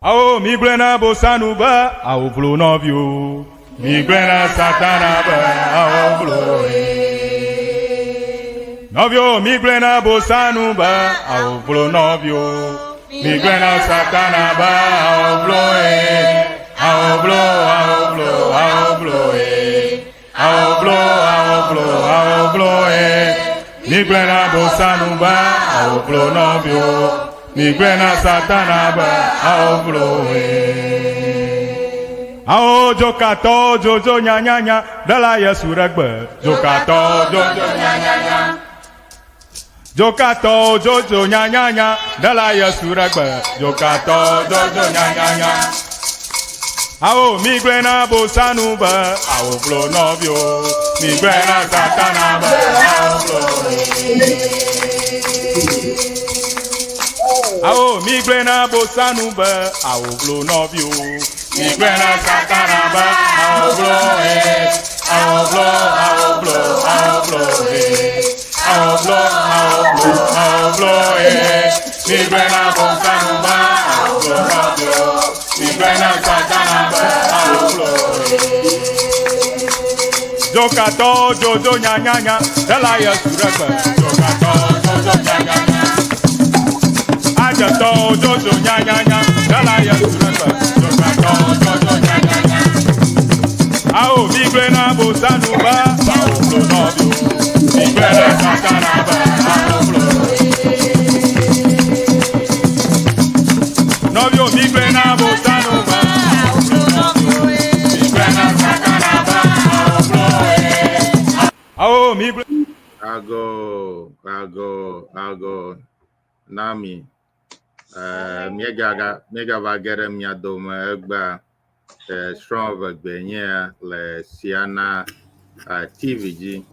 Ao migblɔe na Bosanu be ao vlo nɔviwo. Migblɔe na Satana be ao vlo nɔviwo. Migblɔe na Bosanu be ao vlo nɔviwo. Migblɔe na Satana be ao vlo ao vlo ao vlo ao vlo ao vlo ao vlo ao vlo Migblɔe na Bosanu be ao vlo nɔviwo. Migblɔe na Satana be ao vlo Ao dzokatɔwo dzodzo nyanyanya ɖela Yesu ɖe gbe. Dzokatɔwo dzodzo nyanyanya. Dzokatɔwo dzodzo nyanyanya ɖela Yesu ɖe gbe. Dzokatɔwo dzodzo nyanyanya. Ao migblɔe na Bosanu be ao vlo nɔviwo. Migblɔe na Satana be ao vlo. Ao migblɔe na Bosanu be ao vlo nɔviwo. Migblɔe na Satana be ao vlo ao vlo ao vlo ao vlo ao vlo ao vlo ao vlo Migblɔe na Bosanu be ao vlo nɔviwo. Migblɔe na Satana be ao vlo Dzokatɔwo dzodzo nyanyanya ɖela Yesu ɖe gbe. Dzokatɔwo dzodzo nyanyanya. Adzetɔwo dzodzo nyanyanya ɖela Yesu ɖe gbe. Dzokatɔwo dzodzo nyanyanya. Ao migblɔe na Bosanu be ao vlo nɔviwo. Migblɔe na Satana be ao vlo. Nɔviwo migblɔe na Bosanu be ao vlo nɔviwo. Migblɔe na Satana be ao vlo. Ao migblɔe. Ago, ago, ago, na mi. Eh, míegaga míegava ge ɖe mia dome egbea. Eh, srɔ̃ ʋegbe nye le Siana eh, TV dzi.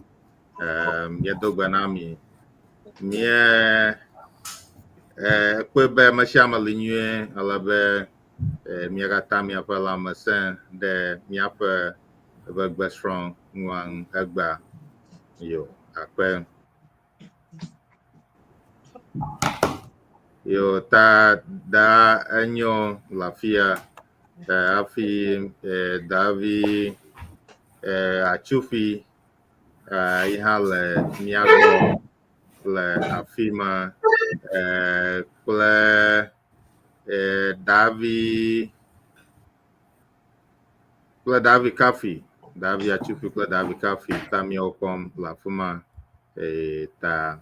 Eh, míedo gbe na mi. Mie eh, kpɔe be ame sia ame li nyuie ale be eh, mía katã míaƒe lãmesẽ ɖe míaƒe ʋegbe srɔ̃ nua ŋu egbea. Yo, akpe. Yo, ta da enyo le afia eh, hafi eh, Davi eh, Atsufi eh, yi hã le mía gbɔ le afi ma eh, kple eh, Davi kple Davi Kafi, Davi Atsufi kple Davi Kafi ta míawo kpɔm le afi ma eh, ta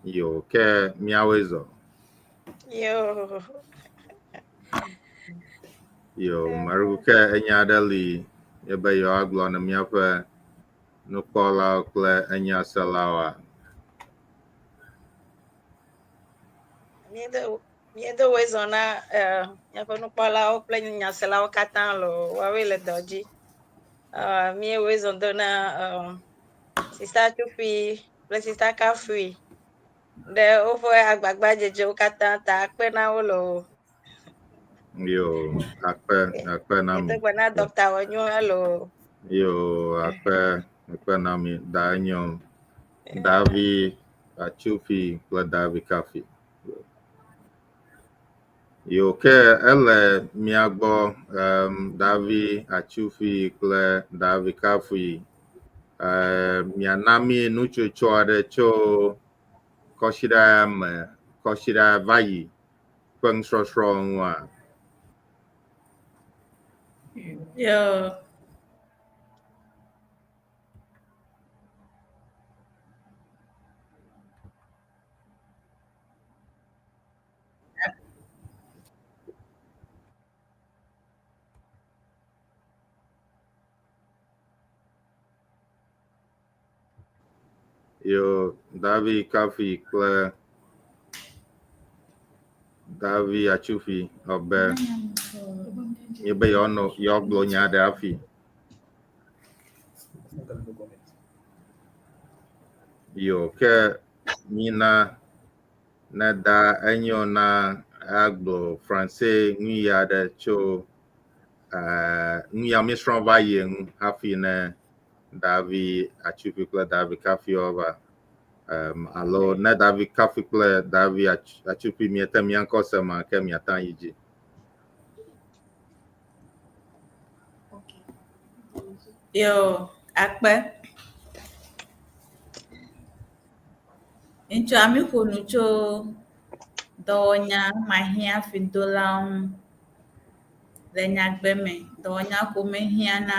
yo ke míawoe zɔ. Yo. Yo, Maruku ke enya aɖe li ebe yewoagblɔ na míaƒe nukpɔlawo kple enyaselawoa? Míedo míedo woe zɔ na eh, míaƒe nukpɔlawo kple nyaselawo katã loo, woawoe le dɔ dzi. Eh, míewoe zɔ do na eh, Sista Tsufi kple Sista Kafui ɖe woƒe agbagbadzedzewo katã ta akpe na wo loo. Yo, akpe, akpe na mi. Míedo gbe na Dɔkta Wɔnyo hã loo. Yo, akpe, akpe na mi. Da enyo. Davi Atsufi kple Davi Kafi. Yo, ke ele mía gbɔ um, Davi Atsufi kple Davi Kafi. Um, miana mí nutsotso aɖe tso kɔsiɖa me, kɔsiɖa va yi ƒe nusɔsrɔ̃ ŋua? Yo. Yo, Davi Kafi kple Davi Atsufi ɔbe míebe yewoanɔ yewoagblɔ nya aɖe hafi. Yo, ke mína ne da enyo na agblɔ Franse ŋui aɖe tso eh, nu ya míesrɔ̃ va yi ŋu hafi ne Davi Atsufi kple Davi Kafi woava. Um, alo ne Davi Kafi kple Davi Atsufi miete mia ŋkɔ se ma ke miate yi dzi. Yo, akpe. Ŋutsua mi ƒo nu tso dɔwɔnya mahiã fidolawo ŋu le nyagbe me. Dɔwɔnya ko mehiã na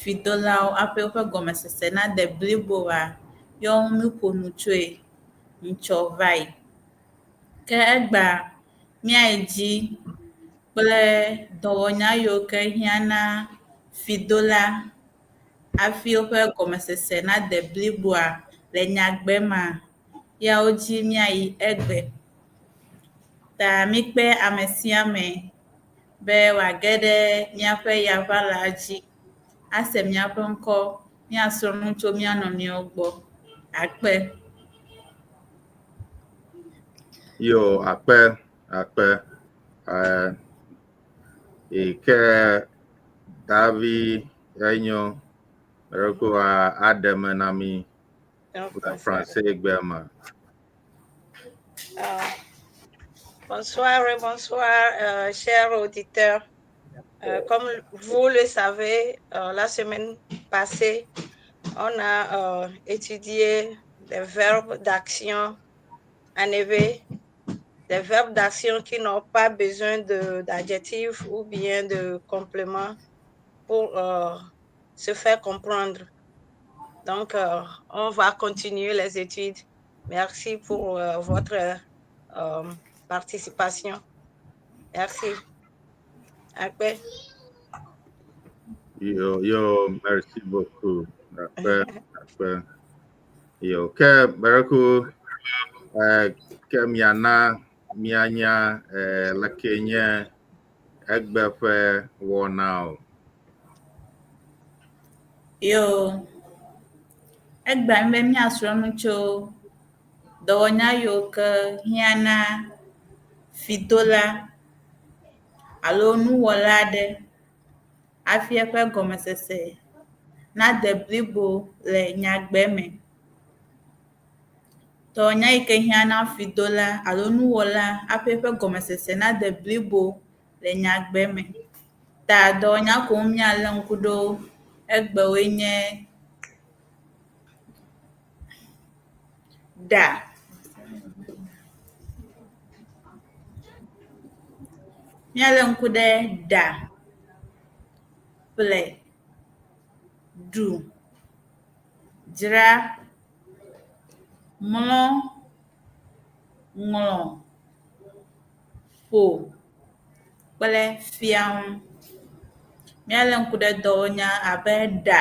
fidolawo hafi woƒe gɔmesese nade blibo oa, ye ŋu mi ƒo nu tsoe ŋutsɔ va yi. Ke egbea míayi dzi kple dɔwɔnya yiwo ke hiã na fidola hafi woƒe gɔmesese nade bliboa le nyagbe ma yawo dzi míayi egbe. Ta míkpe ame sia ame be wòage ɖe míaƒe yaʋala dzi ase míaƒe ŋkɔ, míasrɔ̃ nu tso mía nɔnɔewo gbɔ. Akpe. Yo, akpe, akpe. Yi ke Davi enyo reko aɖe me na mí le français gbe me. Bonsoir et bonsoir, chers auditeurs. Comme vous le savez, la semaine passée, on a étudié des verbes d'action en éwé, des verbes d'action qui n'ont pas besoin d'adjectifs ou bien de compléments pour se faire comprendre. Donc, on va continuer les études. Merci pour votre participation. Merci. Akpe. Yo, yo, merci beaucoup. Akpe, akpe. Yo, ke bereku ke miana mianya leke nye egbe ƒe wɔna o. Yo, egbea mi be míasrɔ̃ nu tso dɔwɔnya yiwo ke hiã na fidola alo nuwɔla aɖe hafi eƒe gɔmesese nade blibo le nyagbe me. Dɔwɔnya yi ke hiã na fidola alo nuwɔla hafi eƒe gɔmesese nade blibo le nyagbe me. Ta dɔwɔnya ko ŋu míalé ŋku ɖo egbewoe nye ɖa. Míalé ŋku ɖe ɖa, ƒle, ɖu, dzra, mlɔ, ŋlɔ, ƒo kple fia ŋu. Míalé ŋku ɖe dɔwɔnya abe ɖa,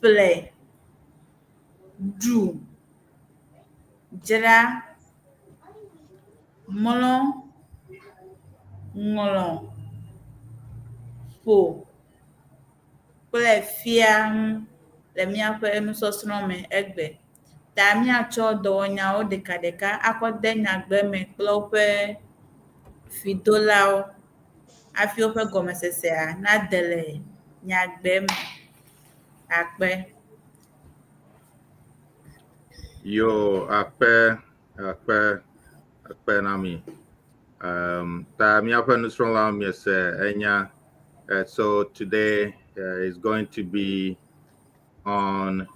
ƒle, ɖu, dzra, mlɔ, ŋlɔ, ƒo kple fia ŋu le míaƒe nusɔsrɔ̃ me egbe. Ta míatsɔ dɔwɔnyawo ɖekaɖeka akɔ de nyagbe me kple woƒe fidolawo hafi woƒe gɔmesesea nade le nyagbe me. Akpe. Yo, akpe, akpe, akpe na mi. Ta míaƒe nusrɔ̃lawo miese enya. So today is going to be on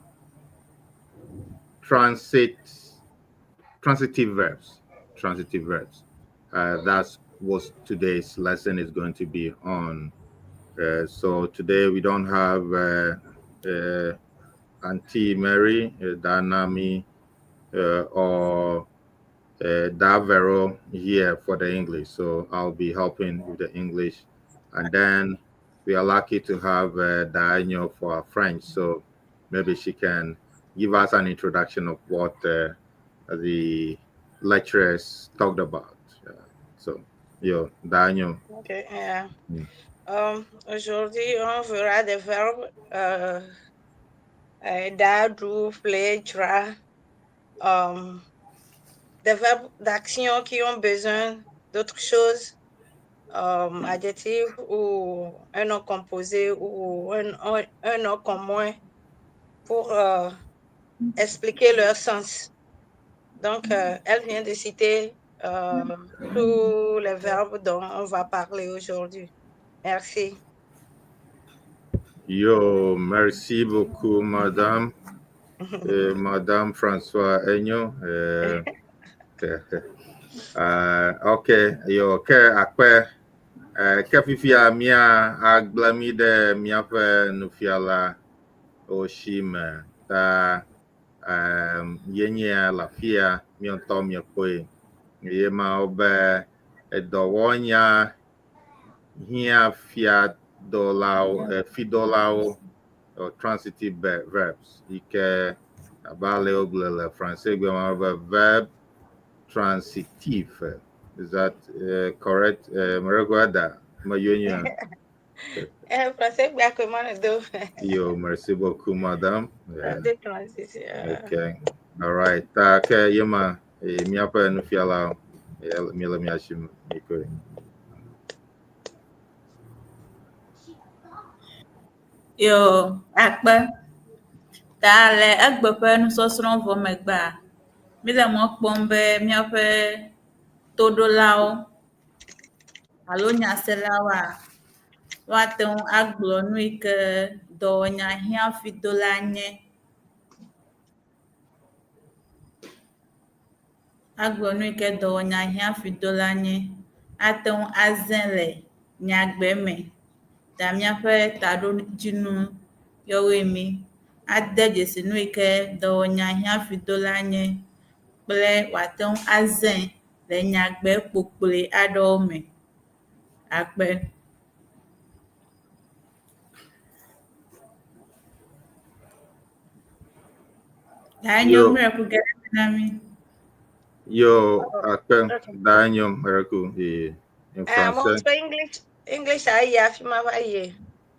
transitive verbs. Transitive verbs. That's what today's lesson is going to be on. So today we don't have Auntie Mary, Danami, or Davero here for the English. So I'll be helping with the English. And then we are lucky to have Daniel for our French. So maybe she can give us an introduction of what the lecturers talked about. So, yo, Daniel. Okay, yeah. Aujourd'hui, on verra des verbes ɖa, ɖu, ƒle, dzra, des verbes d'action qui ont besoin d'autre chose, adjectif ou un nom composé ou un nom commun pour expliquer leur sens. Donc, elle vient de citer tous les verbes dont on va parler aujourd'hui. Merci. Yo, merci beaucoup, madame. Madame François Enyo. Ok, yo, ke akpe. Ke fifia mía agblẽ mí ɖe míaƒe nufiala wo si me. Ta yenyea le afia, míawo ŋutɔ miekpɔe. Ye ma wo be edɔwɔnya hiã fiadɔlawo, fidɔlawo, or transitive verbs. Yi ke abe ale wogblɔe le Francegbe me be verbe transitif. Is that correct? Meregoada, Mayunya. Français gba ko ma do. Yo, merci beaucoup, madame. Yeah. De transition. Okay. All right. Ta ke yema míaƒe nufiala míele mía si mikoe. Yo, akpe. Ta le egbe ƒe nusɔsrɔ̃ vɔ megbea, míle mɔ kpɔm be míaƒe toɖolawo alo nyaselawoa, woate ŋu agblɔ nu yi ke dɔwɔnya hiãfidola nye. Agblɔ nu yi ke dɔwɔnya hiãfidola nye. Ate ŋu azẽ le nyagbe me. Ta míaƒe taɖodzinu yɔwoe mi. Ade dzesi nu yi ke dɔwɔnya hiãfidola nye kple wòate ŋu azẽ le nyagbe kpokploe aɖewo me. Akpe. Daniel Yo. Miracle get it na mi. Yo, akpe Daniel Miracle in Mo français. sɔ English English ayi afi ma va yi.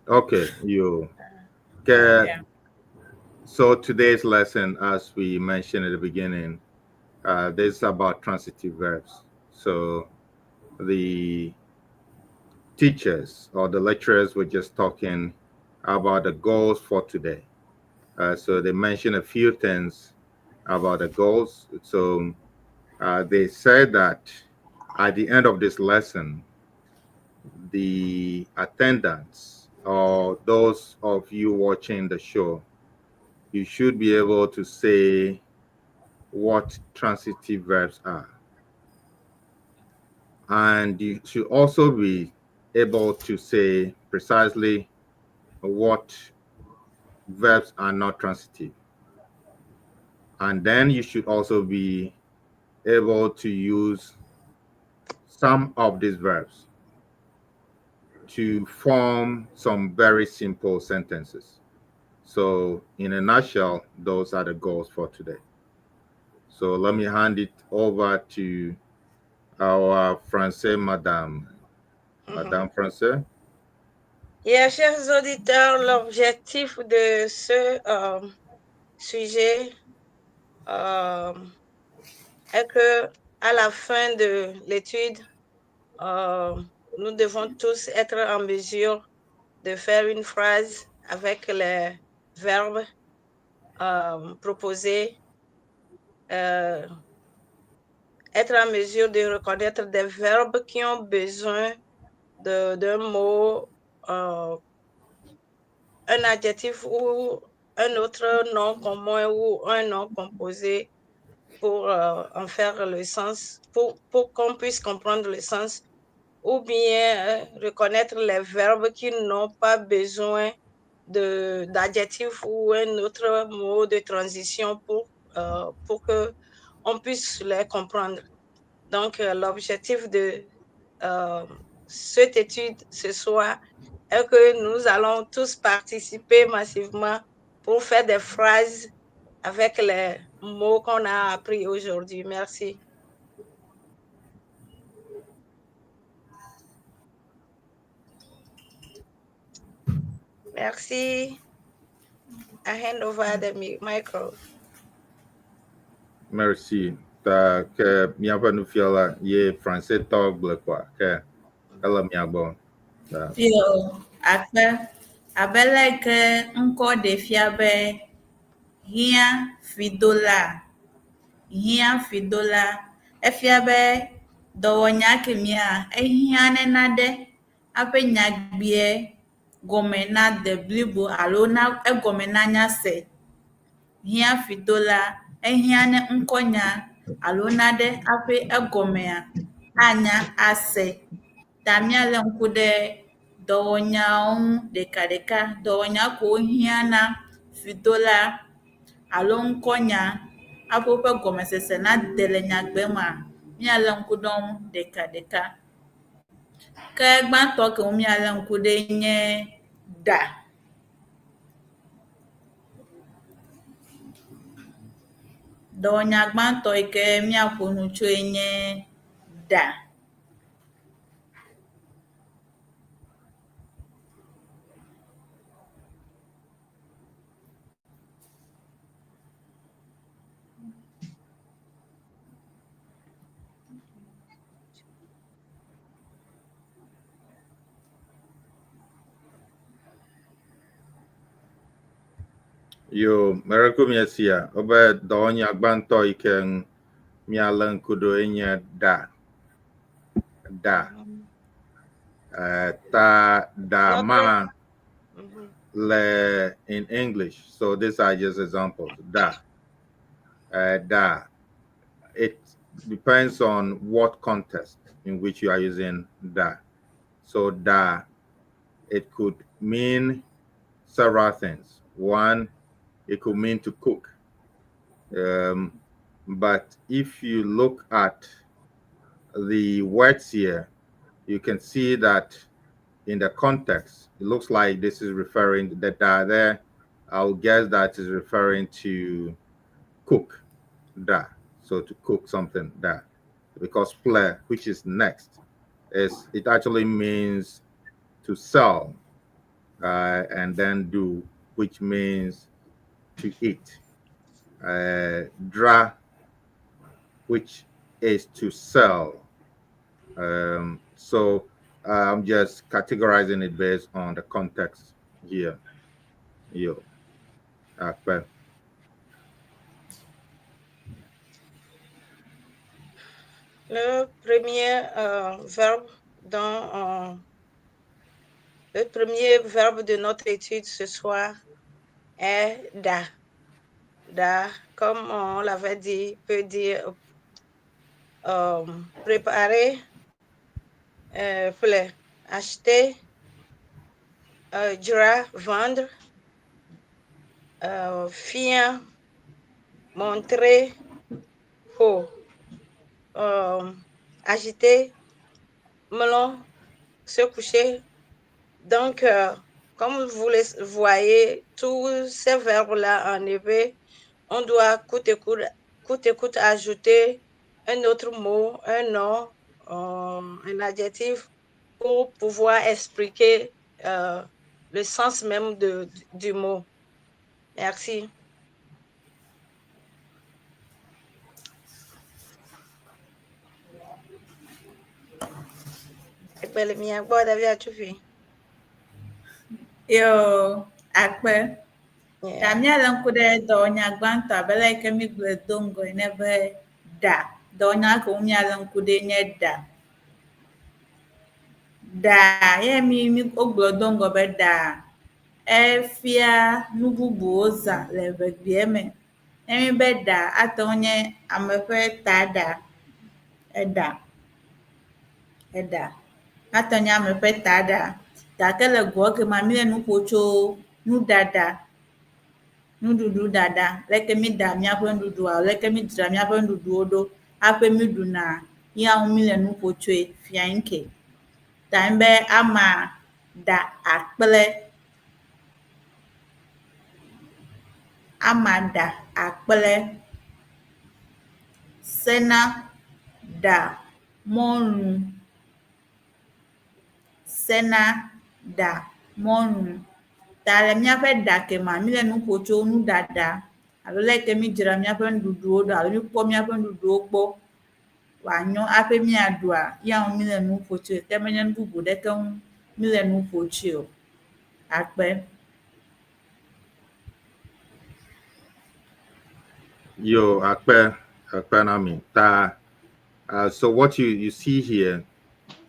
Okay, yo. Ke, Yeah. so today's lesson, as we mentioned at the beginning, this is about transitive verbs. So the teachers or the lecturers were just talking about the goals for today. So they mentioned a few things about the goals. So they said that at the end of this lesson, the attendants or those of you watching the show, you should be able to say what transitive verbs are. And you should also be able to say precisely what verbs are not transitive. And then you should also be able to use some of these verbs to form some very simple sentences. So, in a nutshell, those are the goals for today. So, let me hand it over to our Francais Madame. Madame Francais. Yeah, chers auditeurs, l'objectif de ce sujet est que à la fin de l'étude, nous devons tous être en mesure de faire une phrase avec les verbes proposés, être en mesure de reconnaître des verbes qui ont besoin d'un mot, un adjectif ou un autre nom commun ou un nom composé pour en faire le sens, pour qu'on puisse comprendre le sens, ou bien reconnaître les verbes qui n'ont pas besoin d'adjectif ou un autre mot de transition pour que on puisse les comprendre. Donc, l'objectif de cette étude ce soir est que nous allons tous participer massivement pour faire des phrases avec les mots qu'on a appris aujourd'hui. Merci. Merci. I hand over the micro. Merci. Ta ke míaƒe nufiala ye Francais tɔ gblɔe kɔa ke ele mia gbɔ. Ta. Yo, akpe. Abe leke ŋkɔ ɖe fia be hiã fidola. Hiã fidola. Efia be dɔwɔnya kemia ehiã ne nane aƒe nyagbie gɔme nade blibo alo na egɔme nanya se. Hiãfidola, ehiã ne ŋkɔnya alo naɖe hafi egɔmea anya ase. Ta míalé ŋku ɖe dɔwɔnyawo ŋu ɖekaɖeka. Dɔwɔnya kewo hiã na fidola alo ŋkɔnya hafi woƒe gɔmesese nade le nyagbe mea, míalé ŋku ɖe wo ŋu ɖekaɖeka. Ke gbãtɔ ke ŋu míalé ŋku ɖe nye ɖa. Dɔwɔnya gbãtɔ yi ke míaƒo nu tsoe nye ɖa. Yo, mereku miesia, wobe dɔwɔnya gbãtɔ yi ke ŋu míalé ŋku ɖo enye ɖa. Ɖa. Ta ɖa ma le in English. So these are just examples. Ɖa. Ɖa. It depends on what context in which you are using ɖa. So ɖa, it could mean several things. One, it could mean to cook. But if you look at the words here, you can see that in the context, it looks like this is referring the ɖa there. I'll guess that is referring to cook, ɖa. So to cook something, ɖa. Because ƒle, which is next, is it actually means to sell, and then ɖu, which means to eat. Dzra, which is to sell. So I'm just categorizing it based on the context here. Yo. Akpe. Le premier verbe dans le premier verbe de notre étude ce soir est ɖa. Ɖa, comme on l'avait dit, peut dire préparer, ƒle, acheter, dzra, vendre, fia, montrer, ƒo, agiter, mlɔ, se coucher. Donc, comme vous le voyez, tous ces verbes-là en éwé, on doit coûte et coûte ajouter un autre mot, un nom, un adjectif pour pouvoir expliquer le sens même du mot. Merci. Ekpele mia gbɔ David Atsufi. Yo, akpe. Yeah. Ta míalé ŋku ɖe dɔwɔnya gbãtɔ abe le yi ke mígblɔe do ŋgɔ ene be ɖa. Dɔwɔnya ke ŋu míalé ŋku ɖe nye ɖa. Ɖa ye mi wogblɔ do ŋgɔ be ɖa efia nu bubuwo zã le ʋegbea me. Ne mi be ɖa ate ŋu nye ame ƒe taɖa, eɖa, eɖa. Ate ŋu nye ame ƒe taɖa. Gake le goa ke ma míle nu ƒo tso nuɖaɖa, nuɖuɖu ɖaɖa, leke mi ɖa míaƒe nuɖuɖua, leke mi dzra míaƒe nuɖuɖuwo ɖo hafi mi ɖuna ya ŋu míle nu ƒo tsoe fia ŋke. Ta nye be ama ɖa akple, ama ɖa akple, sena ɖa mɔlu, sena ɖa mɔlu. Ta le míaƒe ɖa ke ma, míle nu ƒo tso nuɖaɖa alo leke mi dzra míaƒe nuɖuɖuwo ɖo alo míkpɔ míaƒe nuɖuɖuwo gbɔ wòanyo hafi míaɖua, ya ŋu míle nu ƒo tsoe ke menye nu bubu ɖeke ŋu míle nu ƒo tsoe o. Akpe. Yo, akpe, akpe na mi. Ta, so what you see here,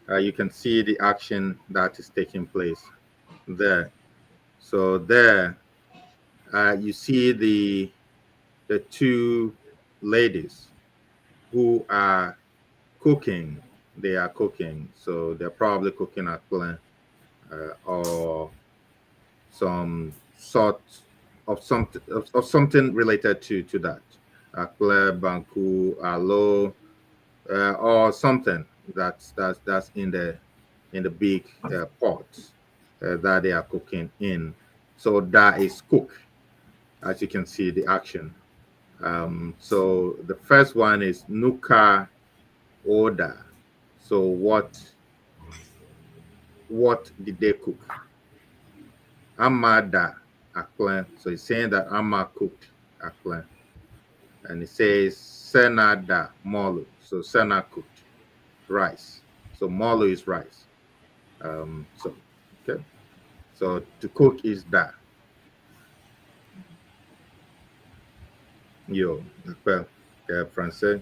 you can see the action that is taking place. there. So there, you see the two ladies who are cooking. They are cooking, so they're probably cooking akple or some sort of something of something related to that. Akple, banku, alo, or something that's in the big pot that they are cooking in. So that is cook, as you can see the action. So the first one is nuka woɖa. So what did they cook? Ama ɖa akple. So it's saying that Ama cooked akple. And it says Sena ɖa mɔlu. So Sena cooked rice. So mɔlu is rice. So okay. So to cook is that. Yo, well, okay, Français.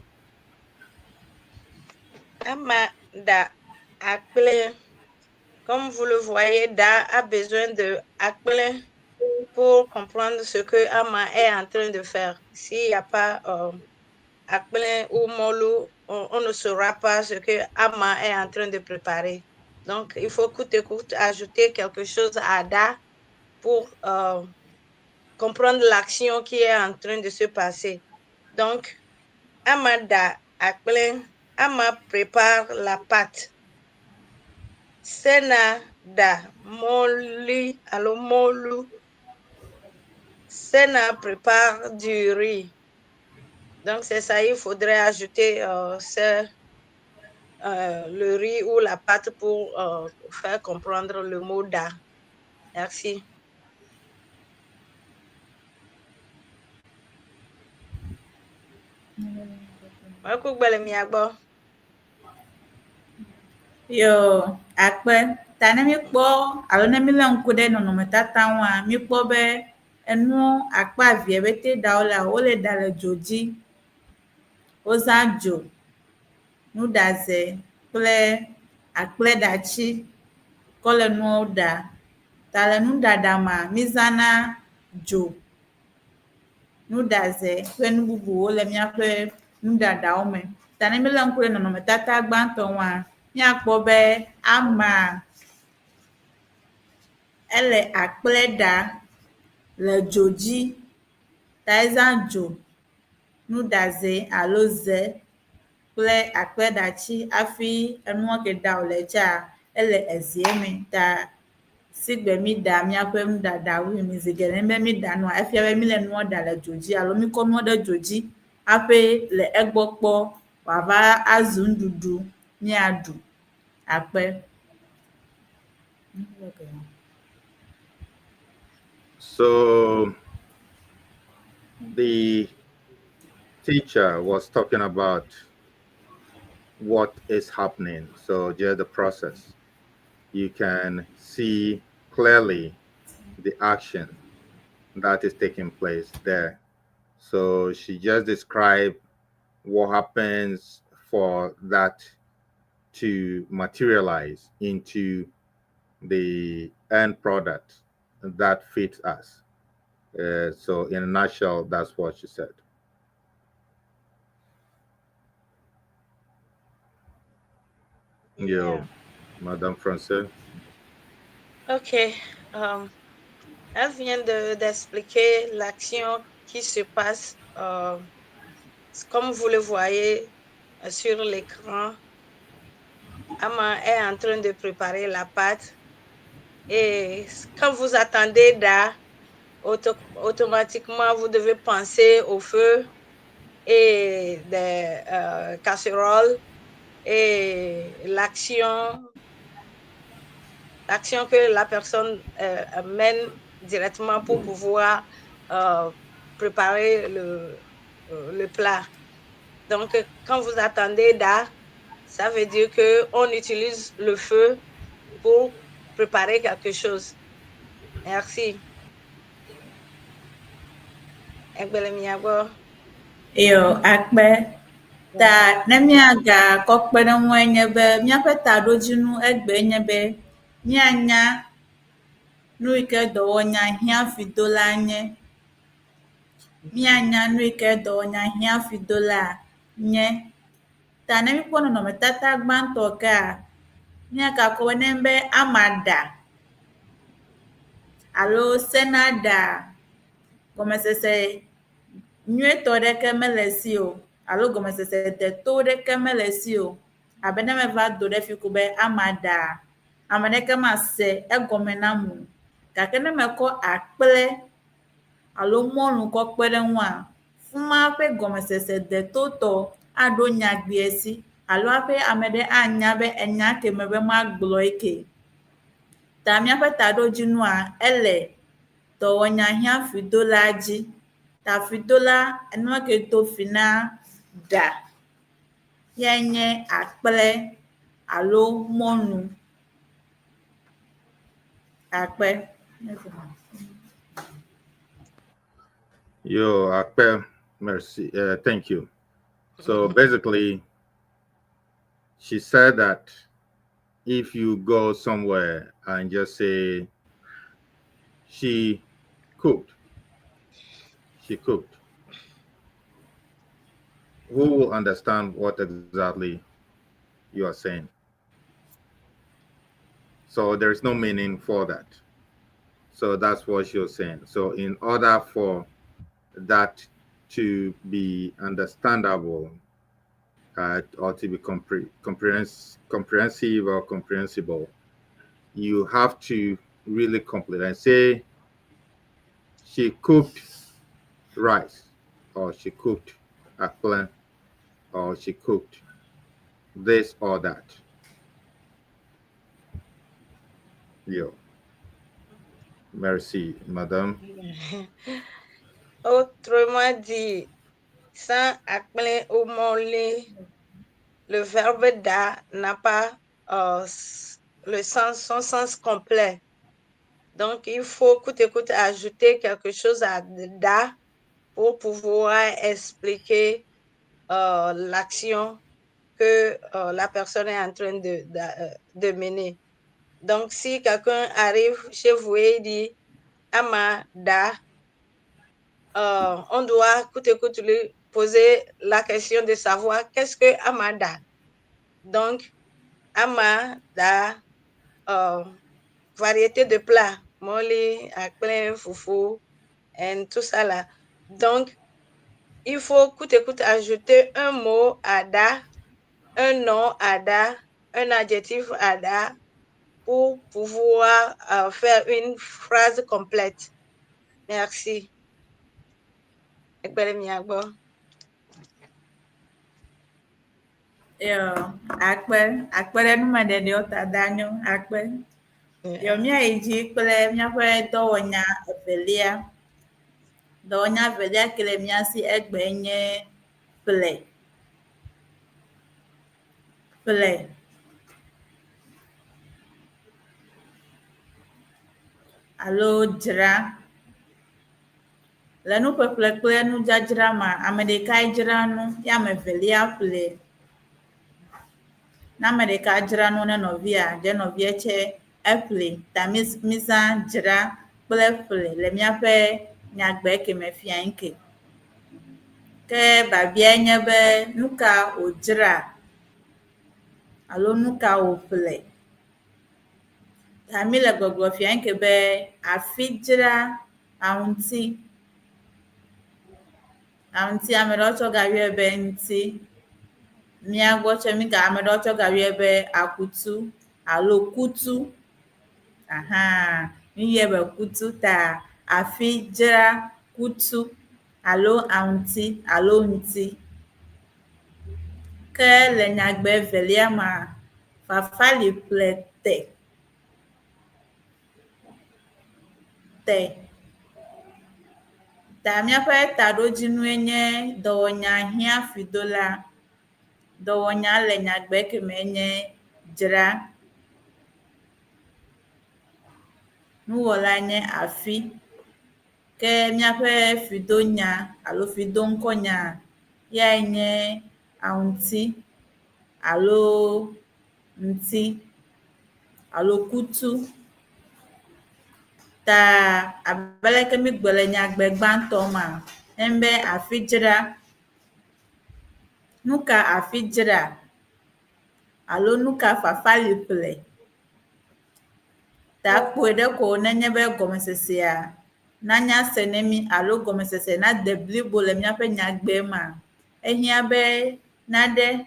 Ama ɖa akple. Comme vous le voyez, ɖa a besoin de akple pour comprendre ce que Ama est en train de faire. S'il n'y a pas akple ou mɔlu, on ne saura pas ce que Ama est en train de préparer. Donc, il faut coûte que coûte ajouter quelque chose à ɖa pour comprendre l'action qui est en train de se passer. Donc, Ama ɖa akple, Ama prépare la pâte. Sena ɖa mɔli, alo mɔlu. Sena prépare du riz. Donc, c'est ça, il faudrait ajouter le riz ou la pâte pour faire comprendre le mot ɖa. Merci. Mekugbe le mia gbɔ. Yo, akpe. Ta ne míekpɔ alo ne mílé ŋku ɖe nɔnɔmetata ŋua, míekpɔ be enuwo akpa evea pete ɖa wolea, wole ɖa le dzo dzi. Wozã dzo, nuɖaze kple akpleɖatsi kɔ le nuwo ɖa. Ta le nuɖaɖa mea, mízãna dzo, nuɖaze kple nu bubuwo le míaƒe nuɖaɖawo me. Ta ne mílé ŋku ɖe nɔnɔmetata gbãtɔ ŋua, míakpɔ be ama ele akple ɖa le dzo dzi. Ta ezã dzo, nuɖaze alo ze kple akpleɖatsi hafi enua ke ɖa wòle tsa ele ezie me. Ta sigbe mi ɖa míaƒe nuɖaɖawoe mi zi geɖe be mi ɖa nua efia be mi le nua ɖa le dzo dzi alo mi kɔ nua ɖe dzo dzi hafi le egbɔ kpɔ wòava azu nuɖuɖu míaɖu. Akpe. So the teacher was talking about what is happening. So just the process. You can see clearly the action that is taking place there. So she just described what happens for that to materialize into the end product that fits us. So in a nutshell, that's what she said. Yo, Madame Francais. Ok. Elle vient d'expliquer l'action qui se passe, comme vous le voyez sur l'écran. Ama est en train de préparer la pâte. Et quand vous entendez ɖa, automatiquement, vous devez penser au feu et des casseroles et l'action que la personne mène directement pour pouvoir préparer le plat. Donc, quand vous entendez ɖa, ça veut dire qu'on utilise le feu pour préparer quelque chose. Merci. Egbe le mia gbɔ. Yo, akpe. Ta ne míagakɔ kpe ɖe ŋue nye be míaƒe taɖodzinu egbe nye be míanya Nu yi ke dɔwɔnya hiãfidola nye. Míanya nu yi ke dɔwɔnya hiãfidola nye. Ta ne míkpɔ nɔnɔmetata gbãtɔ kea, míagakɔ be ne be ama ɖa alo sena ɖa, gɔmesese nyuietɔ ɖeke mele esi o alo gɔmesese deto ɖeke mele esi o. Abe ne meva do ɖe fi ko be ama ɖa, ame ɖeke mase egɔme nam o. Gake ne mekɔ akple alo mɔlu kɔ kpe ɖe eŋua, fima ƒe gɔmesese detotɔ aɖo nyagbea si alo hafi ame ɖe anya be enya ke mebe magblɔ eke. Ta míaƒe taɖodzinua ele dɔwɔnya hiãfidola dzi. Ta fidola enua ke do fi na ɖa yae nye akple alo mɔlu. Akpe. Yo, Akpe, merci. Thank you. So basically, she said that if you go somewhere and just say she cooked, she cooked, who will understand what exactly you are saying? So there's no meaning for that. So that's what she was saying. So in order for that to be understandable or to be comprehensive or comprehensible, you have to really complete and say she cooked rice or she cooked akple or she cooked this or that. Yo. Merci, madame. Autrement dit, sans akple ou mɔlu, le verbe ɖa n'a pas le sens, son sens complet. Donc, il faut coûte que coûte ajouter quelque chose à ɖa pour pouvoir expliquer l'action que la personne est en train de mener. Donc, si quelqu'un arrive chez vous et dit Ama ɖa, on doit coûte que coûte lui poser la question de savoir qu'est-ce que Ama ɖa. Donc, Ama ɖa, variété de plats, mɔli, akple, fufu, et tout ça là. Donc, il faut coûte que coûte ajouter un mot à ɖa, un nom à ɖa, un adjectif à ɖa pour pouvoir faire une phrase complète. Merci. Ekpele miagbo. Yo, akpe, akpe ɖe numeɖeɖewo ta danyo, akpe. Yo, míayi dzi kple míaƒe dɔwɔnya evelia. Dɔwɔnya evelia ke le mía si egbe nye ƒle. Ƒle. Alo dzra. Le nuƒeƒle kple nudzadzra mea, ame ɖekae dzra nu ye ame evelia ƒle. Ne ame ɖeka dzra nu ne nɔvia, dze nɔvia tse eƒle. Ta mízã dzra kple ƒle le míaƒe nyagbe ke me fia ŋke. Ke biabiae nye be nu ka wòdzra alo nu ka wòƒle? Ta míle gbɔgblɔ fia ŋke be afi dzra aŋuti. Aŋuti ame ɖewo tsɔ gayɔe be ŋuti. Mía gbɔ tsɛ mi ga ame ɖewo tsɔ gayɔe be akutu alo kutu. Aha míyɔe be kutu ta afi dzra kutu alo aŋuti alo ŋuti. Ke le nyagbe evelia mea, Fafali ƒle te. Te. Ta míaƒe taɖodzinue nye dɔwɔnya hiã fidola. Dɔwɔnya le nyagbe kemɛ nye dzra. Nuwɔla nye afi. Ke míaƒe fidonya alo fidoŋkɔnya yae nye aŋuti alo ŋuti alo kutu. Ta abe aleke mígblɔ le nyagbe gbãtɔ mea, enye be afi dzra. Nu ka afi dzra alo nu ka fafali ƒle. Ta kpɔe ɖe ko nenye be gɔmesesea nanya se ne mí alo gɔmesese nade blibo le míaƒe nyagbe mea, ehiã be naɖe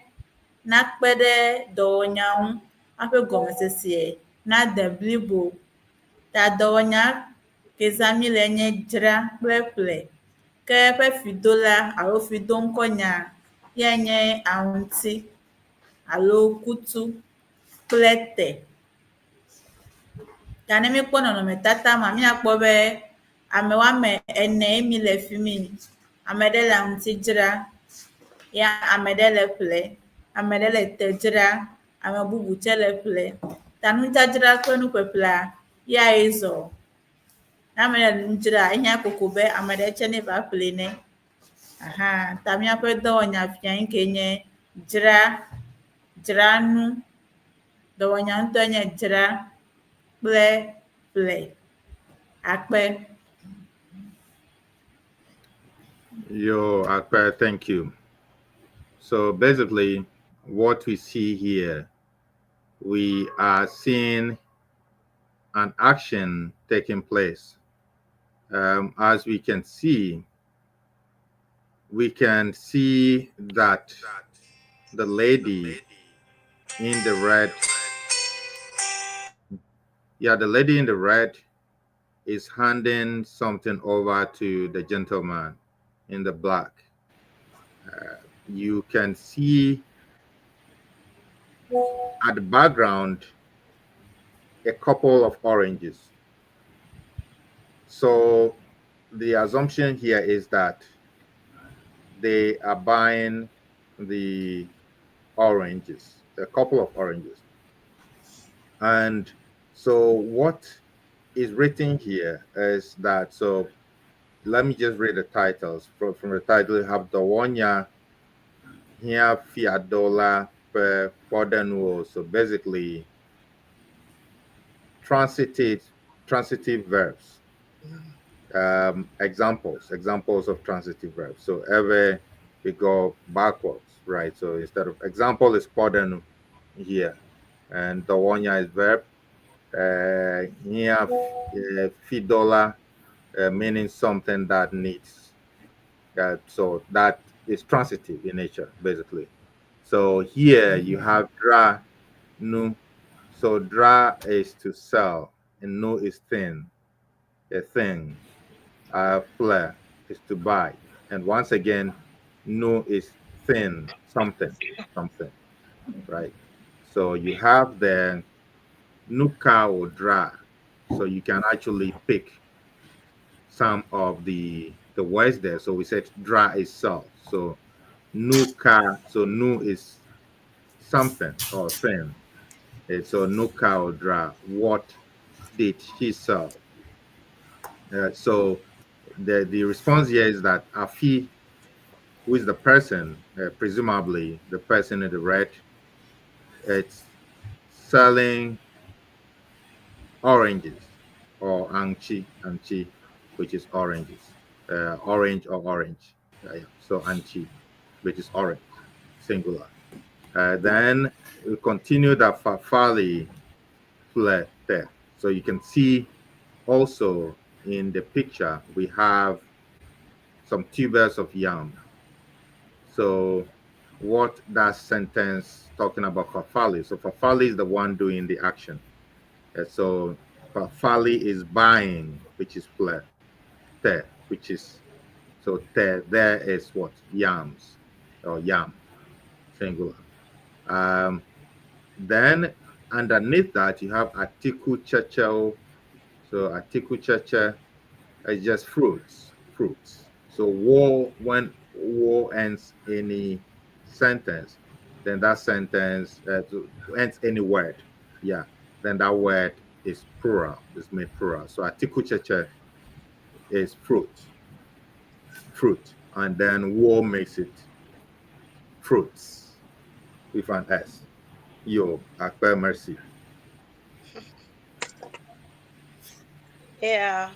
nakpe ɖe dɔwɔnya ŋu hafi gɔmesesea nade blibo. Ta dɔwɔnya ke zãm míle nye dzra kple ƒle. Ke eƒe fidola alo fidoŋkɔnya yae nye aŋuti alo kutu kple te. Ta ne míekpɔ nɔnɔmetata ma, míakpɔ be ame woame ene ye mi le fi mi. Ame ɖe le aŋuti dzra ya ame ɖe le ƒle, ame ɖe le te dzra, ame bubu tsɛ le ƒle. Ta nudzadzra kple nuƒeƒlea yae zɔ. Ne ame ɖe le nu dzra, ehiã kokoko be ame ɖe tsɛ neva ƒle nɛ. Aha ta míaƒe dɔwɔnya fia ŋkee nye dzra, dzra nu. Dɔwɔnya ŋutɔe nye dzra kple ƒle. Akpe. Yo, Akpe, thank you. So basically, what we see here, we are seeing an action taking place. As we can see that the lady in the red, yeah, the lady in the red is handing something over to the gentleman in the black. You can see at the background a couple of oranges. So the assumption here is that they are buying the oranges, a couple of oranges. And so what is written here is that, so let me just read the titles. From the title, you have Dɔwɔnya hiã fiadola ƒe kpɔɖeŋuwo. So basically, transitive verbs. Examples of transitive verbs. So every we go backwards, right? So instead of example is kpɔɖeŋu here, and dɔwɔnya is verb. Here, fidola meaning something that needs, so that is transitive in nature, basically. So here you have dzra nu. So dzra is to sell, and nu is thing, a thing. Ƒle is to buy, and once again, nu is thing, something, something, right? So you have the nuka or dzra, so you can actually pick some of the words there. So we said dzra is sell. So nuka, so nu is something or thing. And so nuka or dzra, what did he sell? So the response here is that Afi, who is the person, presumably the person in the red, it's selling oranges or aŋuti, aŋuti, which is oranges, orange or orange. Yeah. So aŋuti, which is orange, singular. Then we continue that Fafali ƒle there. So you can see also in the picture we have some tubers of yam. So what that sentence talking about Fafali? So Fafali is the one doing the action. So Fafali is buying, which is ƒle, te, which is so te there is what yams or yam, singular. Then underneath that you have atikutsetse. So atikutsetse is just fruits, fruits. So wo, when wo ends any sentence, then that sentence ends any word. Yeah, then that word is plural, is made plural. So atikutsetse is fruit, fruit, and then wo makes it fruits with an S. Yo, akpe, merci. Yeah.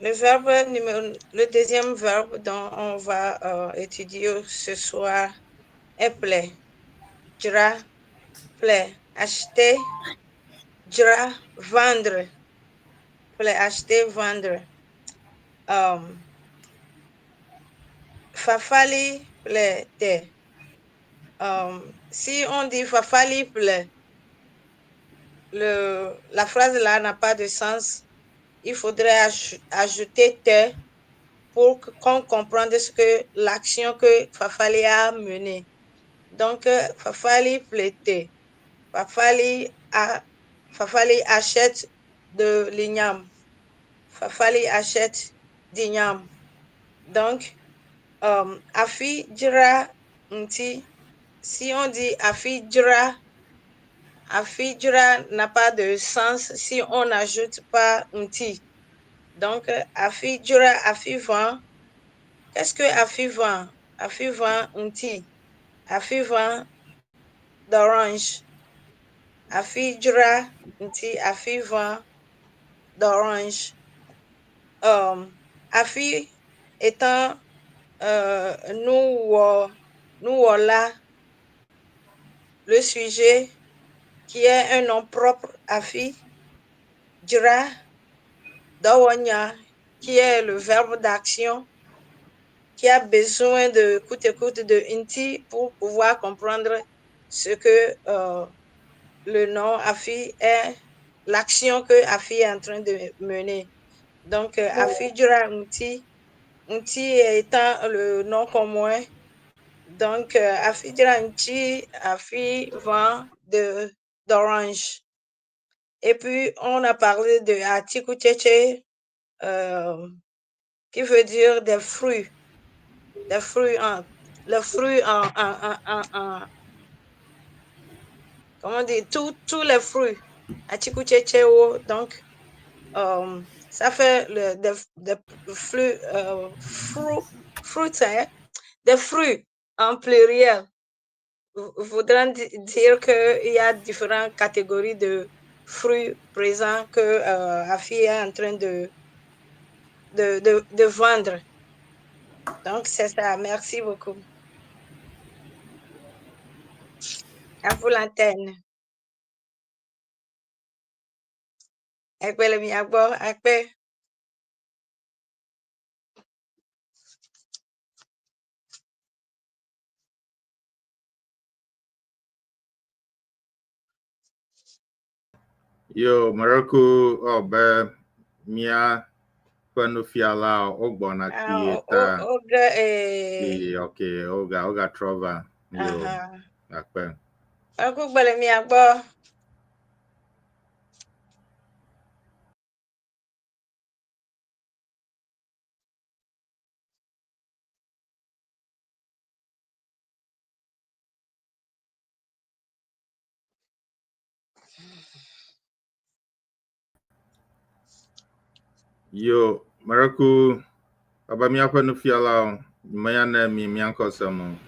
Le verbe numéro, le deuxième verbe dont on va étudier ce soir est ƒle. Dzra, ƒle, acheter, dzra, vendre. Ƒle, acheter, vendre. Fafali ƒle te. Si on dit Fafali ƒle, la phrase là n'a pas de sens. Il faudrait ajouter te pour qu'on comprenne ce que l'action que Fafali a menée. Donc, Fafali ƒle te. Fafali achète de l'igname. Fafali achète d'igname. Donc, Afi dzra ŋuti. Si on dit Afi dzra, Afi dzra n'a pas de sens si on n'ajoute pas ŋuti. Donc, Afi dzra, Afi vend. Qu'est-ce que Afi vend? Afi vend ŋuti. Afi vend d'orange. Afi dzra ŋuti, Afi vend d'orange. Afi étant nous voilà le sujet qui est un nom propre, Afi, dzra, dɔwɔnya, qui est le verbe d'action, qui a besoin de coûte coûte de ŋuti pour pouvoir comprendre ce que le nom Afi est, l'action que Afi est en train de mener. Donc, Afi dzra ŋuti, ŋuti étant le nom commun. Donc, Afi dzra ŋuti, Afi vend de d'orange. Et puis, on a parlé de atikutsetse, qui veut dire des fruits. Des fruits en, le fruit en, comment on dit, tous les fruits. Atikutsetse, donc, ça fait le, des fruits, fruits, hein, des fruits en pluriel. Voudrait dire qu'il y a différentes catégories de fruits présents que Afi est en train de vendre. Donc, c'est ça. Merci beaucoup. À vous l'antenne. Akpe le mia gbɔ, akpe. Yo, Maraku ɔbe mía ƒe nufiala wogbɔna Ah, kpuie ta. Oge eh. Okay, oga trɔ va. Yo, akpe. Maraku gbe le mia gbɔ. Yo, Maraku ɔbe míaƒe nufiala meya ne mi míaŋkɔ sem o.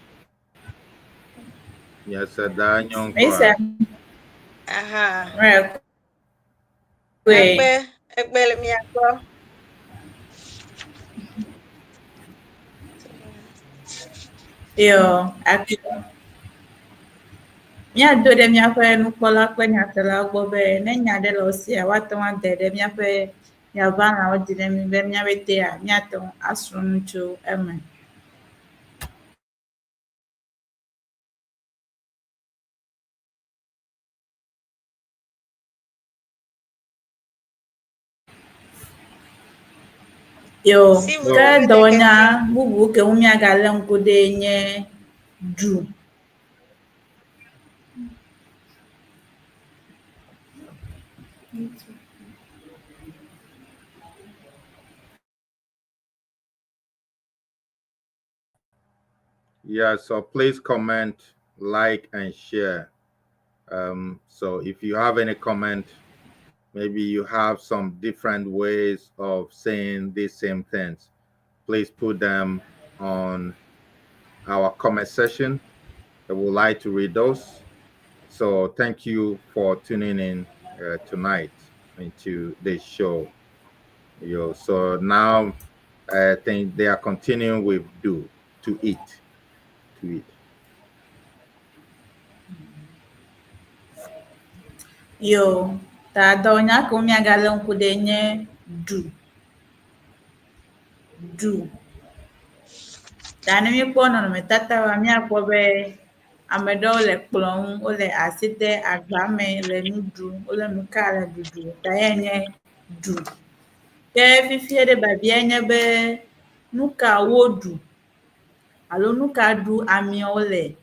Miese da nyɔ ŋkɔa? Ese. Aha. Maraku. Akpe, akpe le mia gbɔ. Yo, akpe. Míado ɖe míaƒe nukpɔla kple nyaselawo gbɔ be ne nya ɖe le wo sia, woate ŋu ade ɖe míaƒe nyaʋãlawo dzi ne mí be míaƒe tea míate ŋu asrɔ̃ nu tso eme. Yo, Si vous ke avez des dɔwɔnya questions. bubu ke ŋu míagalé ŋku ɖee nye ɖu. Yeah, so please comment, like, and share. So if you have any comment, maybe you have some different ways of saying these same things, please put them on our comment section. I would like to read those. So thank you for tuning in tonight. into this show. Yo, so now I think they are continuing with do to eat, to eat. Yo, ta dɔwɔnya ke míagalé ŋku ɖe nye ɖu. Ɖu. Ta ne míekpɔ nɔnɔmetata wa, míakpɔ be ame ɖewo le kplɔ ŋu, wole asi de agba me le nu ɖum, wole nu ka le ɖuɖu. Ta eyae nye ɖu. Ke fifia ɖe biabia nye be nu ka woɖu alo nu ka ɖu ameawo le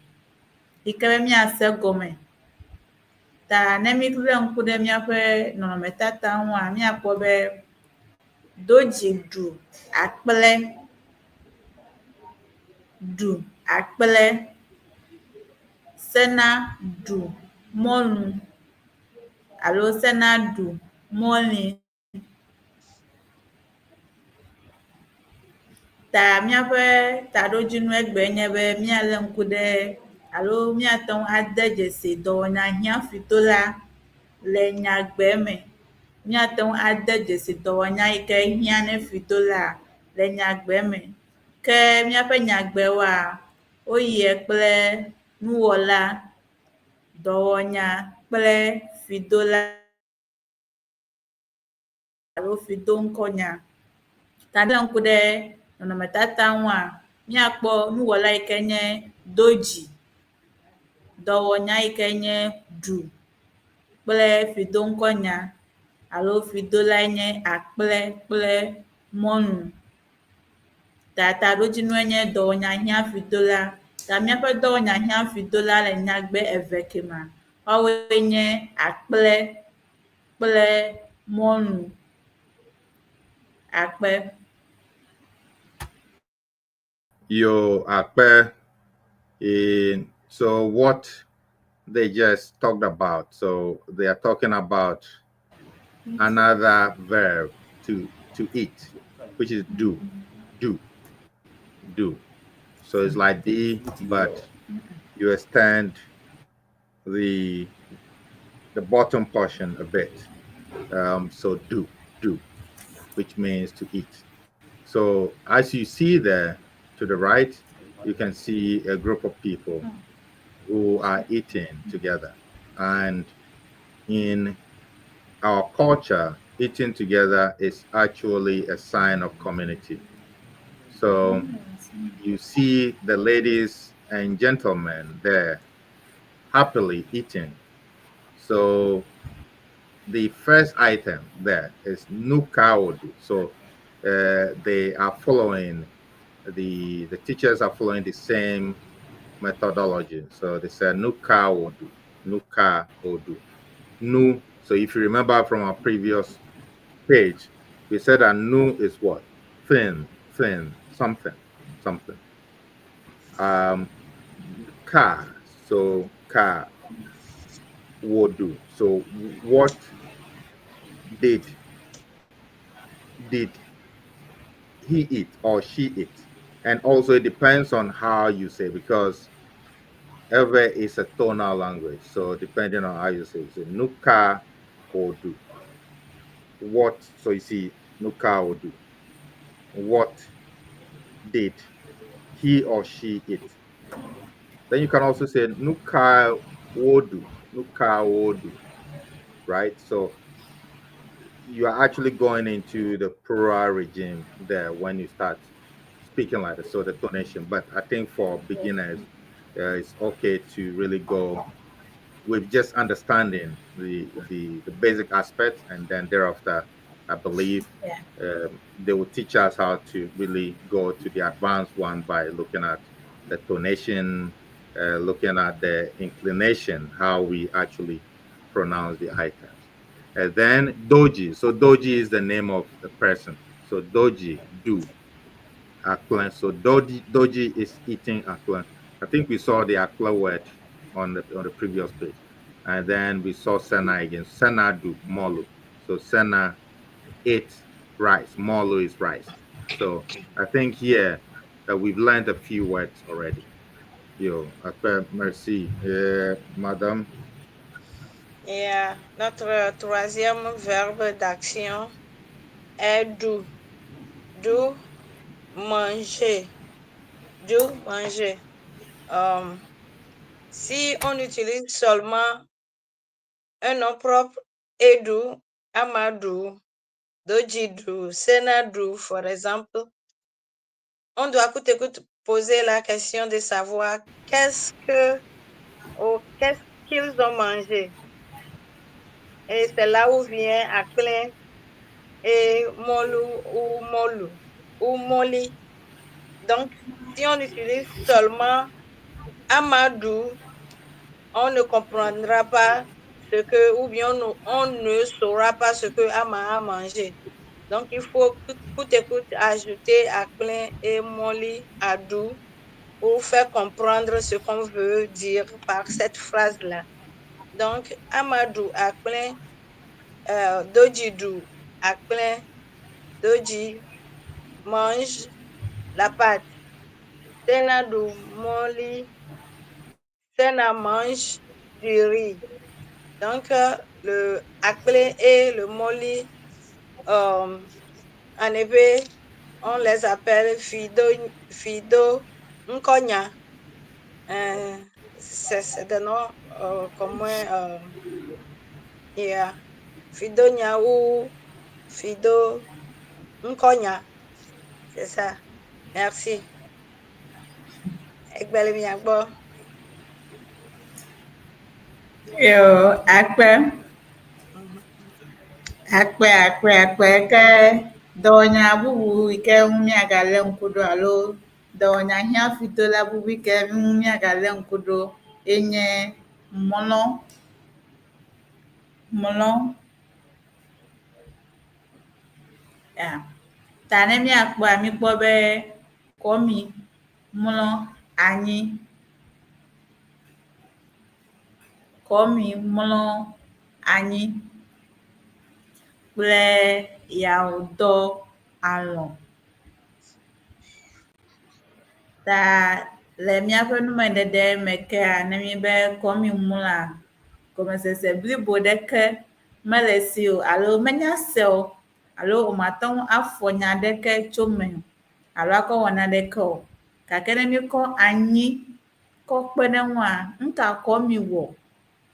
yi ke be míase gɔme. Ta ne mílé ŋku ɖe míaƒe nɔnɔmetata ŋua, míakpɔ be Dodzi ɖu akple, ɖu akple, Sena ɖu mɔlu alo Sena ɖu mɔli. Ta míaƒe taɖodzinu egbe nye be míalé ŋku ɖe alo míate ŋu ade dzesi dɔwɔnya hiãfitola le nyagbe me. Míate ŋu ade dzesi dɔwɔnya yi ke hiã ne fitola le nyagbe me. Ke míaƒe nyagbewoa, woyie kple nuwɔla, dɔwɔnya kple fidola alo fidoŋkɔnya. Ta ne ŋku ɖe nɔnɔmetata ŋua, míakpɔ nuwɔla yi ke nye dodzi, dɔwɔnya yi ke nye ɖu kple fidoŋkɔnya alo fidolae nye akple kple mɔlu. Ta taɖodzinue nye dɔwɔnya hiã fidola. Ta míaƒe dɔwɔnya hiã fidola le nyagbe eve ke mea, woawoe nye akple kple mɔlu. Akpe. Yo, akpe. So what they just talked about. So they are talking about another verb to eat, which is do, do, do. So it's like D, but you extend the bottom portion a bit. So do, do, which means to eat. So as you see there to the right, you can see a group of people who are eating together. And in our culture, eating together is actually a sign of community. So you see the ladies and gentlemen there happily eating. So the first item there is nuka odu. So they are following, the teachers are following the same methodology. So they said nuka odu, nuka odu. Nu. So if you remember from our previous page, we said that nu is what? Thin, thin, something, something. Ka. So ka wodu. So what did he eat or she eat? And also it depends on how you say, because Ewe is a tonal language. So depending on how you say, so nuka odu. What, so you see nuka odu. What did he or she eat? Then you can also say nuka odu, nuka odu, right? So you are actually going into the plural regime there when you start speaking like this, so the tonation. But I think for beginners, it's okay to really go with just understanding the basic aspects, and then thereafter, I believe they will teach us how to really go to the advanced one by looking at the tonation, looking at the inclination, how we actually pronounce the items. And then doji. So doji is the name of the person. So doji, do, akple. So doji is eating akple. I think we saw the akple word on the previous page. And then we saw Sena again. Sena do molu. So Sena ate rice. Molu is rice. So I think here that we've learned a few words already. Yo, akpe, merci. Madam. Yeah, notre troisième verbe d'action est ɖu. Ɖu, manger. Ɖu, manger. Si on utilise seulement un nom propre, Eɖu, Ama ɖu, Dodzi ɖu, Sena ɖu, for exemple, on doit coûte que coûte poser la question de savoir qu'est-ce que ou qu'est-ce qu'ils ont mangé. Et c'est là où vient Akplẽ et Mɔlu ou Molu ou Mɔli. Donc, si on utilise seulement Ama ɖu, on ne comprendra pas ce que, ou bien on ne saura pas ce que Ama a mangé. Donc, il faut coûte que coûte ajouter Akplẽ et Mɔli à ɖu pour faire comprendre ce qu'on veut dire par cette phrase-là. Donc, Ama ɖu Akplẽ, Dodzi ɖu Akplẽ, Dodzi mange la pâte. Sena ɖu Mɔli, Sena mange du riz. Donc, le Akplẽ et le Mɔli, en effet, on les appelle Fido, Fido Nkonya. C'est des noms communs. Yeah. Fidonya ou Fido Nkonya. C'est ça. Merci. Egbele miagbɔ. Yo, akpe. Akpe, akpe, akpe. Ke dɔwɔnya bubu yi ke ŋu míagalé ŋku ɖo alo dɔwɔnya hiãfitola bubu yi ke ŋu míagalé ŋku ɖo enye mlɔ. Mlɔ. Ya. Ta ne míakpɔa, míkpɔ be Kɔmi mlɔ anyi. Kɔmi mlɔ anyi kple yawo dɔ alɔ̃. Ta le míaƒe numeɖeɖe me kea, ne mi be Kɔmi mlɔa, gɔmesese blibo ɖeke mele si o alo menya se o alo womate ŋu afɔ nya ɖeke tso me o alo akɔ wɔ naɖeke o. Gake ne míkɔ anyi kɔ kpe ɖe ŋua, nuka Kɔmi wɔ?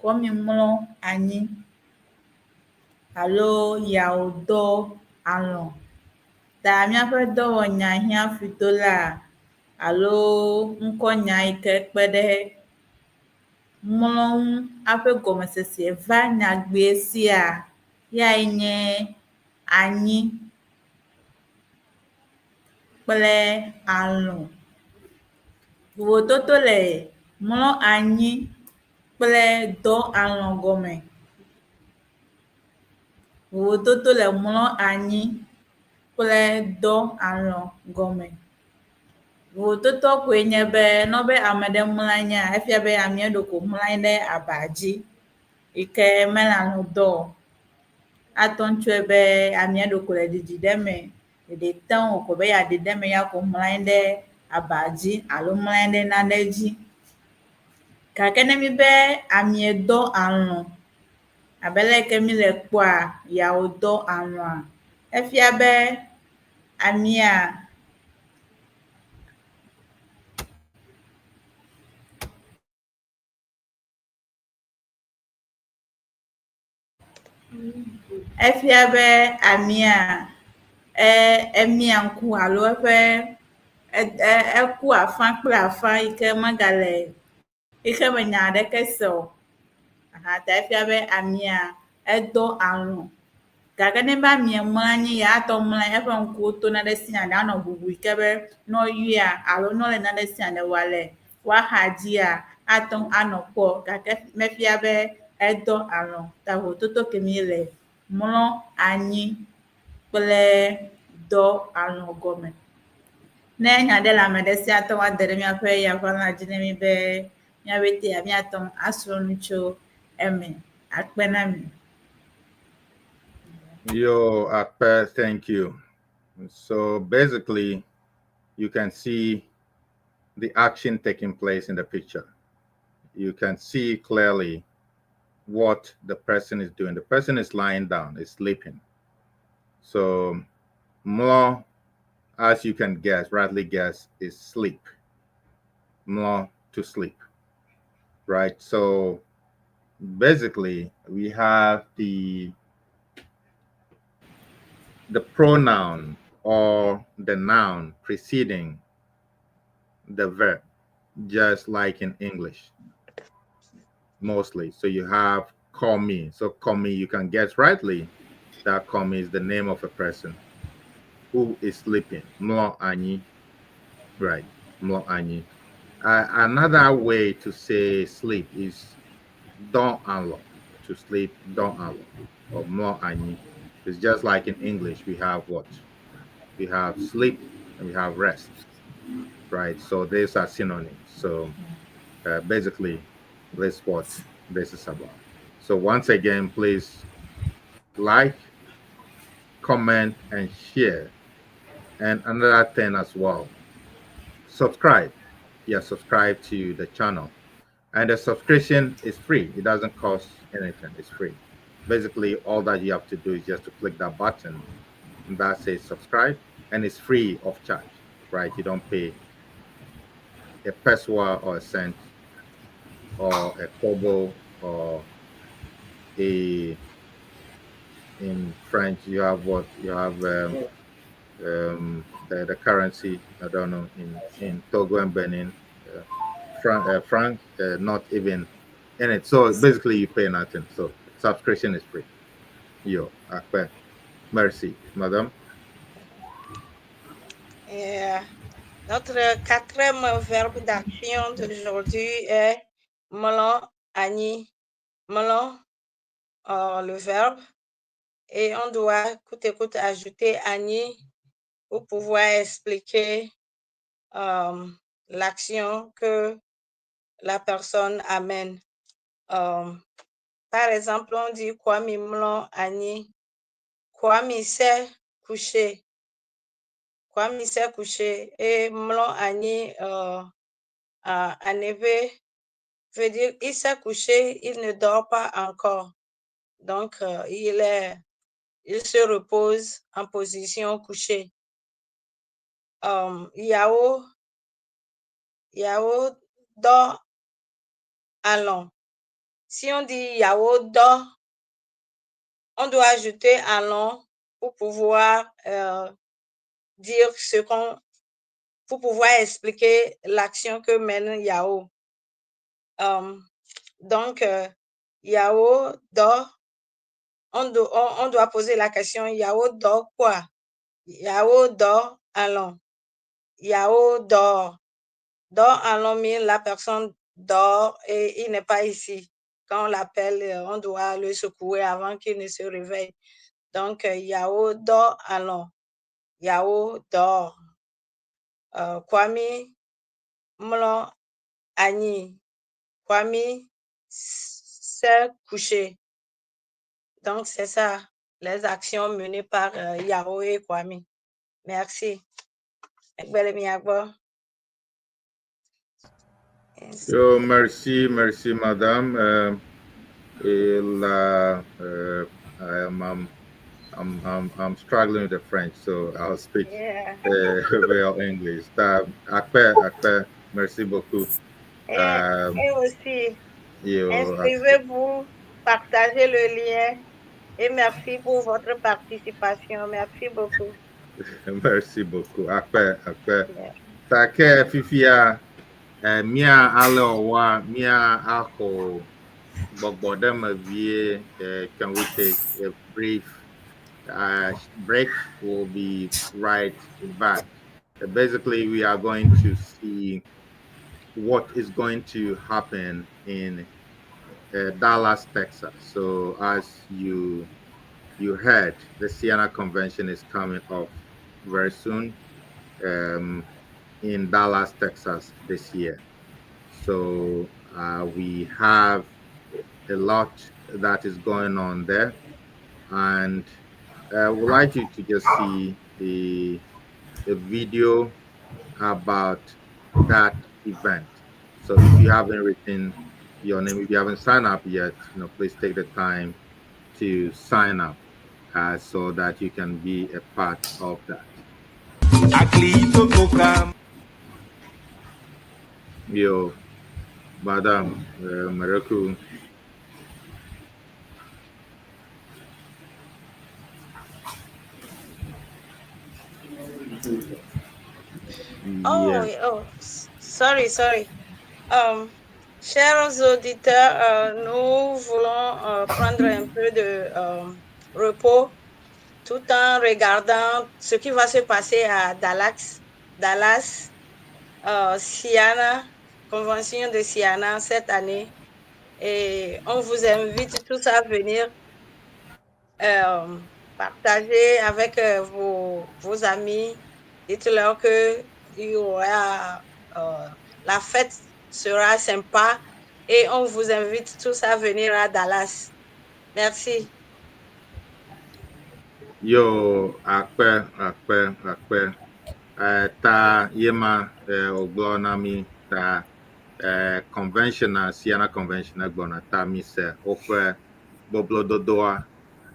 Kɔmi mlɔ anyi alo yawo dɔ alɔ̃. Ta míaƒe dɔwɔnya hiãfitola alo ŋkɔnya yi ke kpe ɖe mlɔ ŋu aƒe gɔmesese va nyagbe sia yae nye anyi kple alɔ̃. Vovototo le mlɔ anyi kple dɔ alɔ̃ gɔme. Vovototo le mlɔ anyi kple dɔ alɔ̃ gɔme. Vovototoa koe nye be ne be ame ɖe mlɔ anyia, efia be amea ɖeko mlɔ anyi ɖe aba dzi yi ke mele alɔ̃ dɔ o. Ate ŋu tsɔe be amea ɖeko le ɖiɖi ɖe me, ɖeɖi te ŋu ko be yeaɖi ɖe eme ya ko mlɔ anyi ɖe aba dzi alo mlɔ anyi ɖe nane dzi. Gake ne mi be amea dɔ alɔ̃ abe le ke mi le kpɔa yawo dɔ alɔ̃a, efia be amea efia be amea e emia ŋku alo eƒe eku afã kple afã yi ke megale xexeme nya aɖeke se o. Aha ta efia be amea edɔ alɔ̃. Gake ne be amea mlɔ anyi ya atɔ mlɔ anyi eƒe ŋkuwo to nane sia ɖe anɔ ʋuʋu yi ke be ne woyɔea alo ne wole nane sia ɖe wɔa le woaxa dzia ate ŋu anɔ kpɔ gake mefia be edɔ alɔ̃. Ta vovototo ke mi le mlɔ anyi kple dɔ alɔ̃ gɔme. Ne nya ɖe le ame ɖe si ate ŋu ade ɖe míaƒe yaʋalã dzi ne mi be míaƒe tea míate ŋu asrɔ̃ nu tso eme. Akpe na mi. Yo, Akpe, thank you. So basically, you can see the action taking place in the picture. You can see clearly What the person is doing. The person is lying down, is sleeping. So mlɔ, as you can guess, rightly guess, is sleep. Mlɔ, to sleep. Right? So basically we have the pronoun or the noun preceding the verb, just like in English, mostly. So you have Kɔmi. So Kɔmi, you can guess rightly that Kɔmi is the name of a person who is sleeping. Mlɔ anyi, right? Mlɔ anyi. Another way to say sleep is dɔ alɔ̃. To sleep, dɔ alɔ̃, or mlɔ anyi. It's just like in English, we have what? We have sleep and we have rest, right? So these are synonyms. So basically, that's what this is about. So once again, please like, comment, and share. And another thing as well, subscribe. Yeah, subscribe to the channel. And the subscription is free. It doesn't cost anything. It's free. Basically, all that you have to do is just to click that button that says subscribe, and it's free of charge, right? You don't pay a pesewa or a cent or a kobo or a, in French you have what you have, the currency, I don't know, in Togo and Benin, franc, not even in it. So basically you pay nothing. So subscription is free. Yo, akpe. Merci, madame. Yeah. Notre quatrième verbe d'action d'aujourd'hui est mlɔ anyi. Mlɔ, le verbe, et on doit coûte que coûte ajouter anyi pour pouvoir expliquer l'action que la personne amène. Par exemple, on dit Kwame mlɔ anyi. Kwame s'est couché. Kwame s'est couché et mlɔ anyi en éwé veut dire il s'est couché, il ne dort pas encore. Donc, il se repose en position couchée. Yao dɔ alɔ̃. Si on dit Yao dɔ, on doit ajouter alɔ̃ pour pouvoir dire ce qu'on, pour pouvoir expliquer l'action que mène Yao. Donc, Yao dɔ, on doit poser la question, Yao dɔ quoi? Yao dɔ alɔ̃. Yao dort. Dɔ alɔ̃ means la personne dort et il n'est pas ici. Quand on l'appelle, on doit le secouer avant qu'il ne se réveille. Donc, Yao dɔ alɔ̃. Yao dort. Kwame mlɔ anyi. Kwame s'est couché. Donc, c'est ça, les actions menées par Yao et Kwame. Merci. Egbele miagbo. Yes. Yo, merci, merci, madame. Et là, I'm struggling with the French, so I'll speak well English. Akpe, akpe, merci beaucoup. Et aussi, inscrivez-vous, partagez le lien et merci pour votre participation. Merci beaucoup. Merci beaucoup. Akpe, akpe. Ta ke fifia, mía ale wa mía axɔ gbɔgbɔ ɖe me vie. Can we take a brief break? We'll be right back. Basically, we are going to see what is going to happen in Dallas, Texas. So as you heard, the Ceana Convention is coming up very soon in Dallas, Texas this year. So we have a lot that is going on there, and we'd like you to just see the video about that event. So if you haven't written your name. If you haven't signed up yet, you know, please take the time to sign up so that you can be a part of that. Yo, Madam Mereku. Oh, Yeah. oh, sorry, sorry. Chers auditeurs, nous voulons prendre un peu de repos tout en regardant ce qui va se passer à Dallas, Dallas, Ceana, Convention de Ceana cette année. Et on vous invite tous à venir partager avec vos amis. Dites-leur que il y aura, la fête sera sympa et on vous invite tous à venir à Dallas. Merci. Yo, akpe, akpe, akpe. Ta yema ogblɔ na mi ta convention Ceana convention gbɔna ta mi se woƒe boblododoa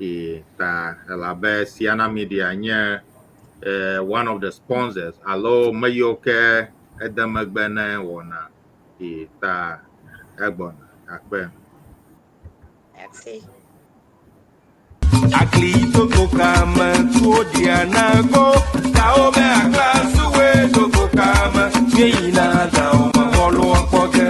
e ta elabe Ceana Media nye one of the sponsors alo me yiwo ke ede megbe ne wɔna e ta egbɔna akpe. Merci. Akli togo kame tuo diana go Tao me akla suwe togo kame Mieyina dao me mɔlu akpɔ ge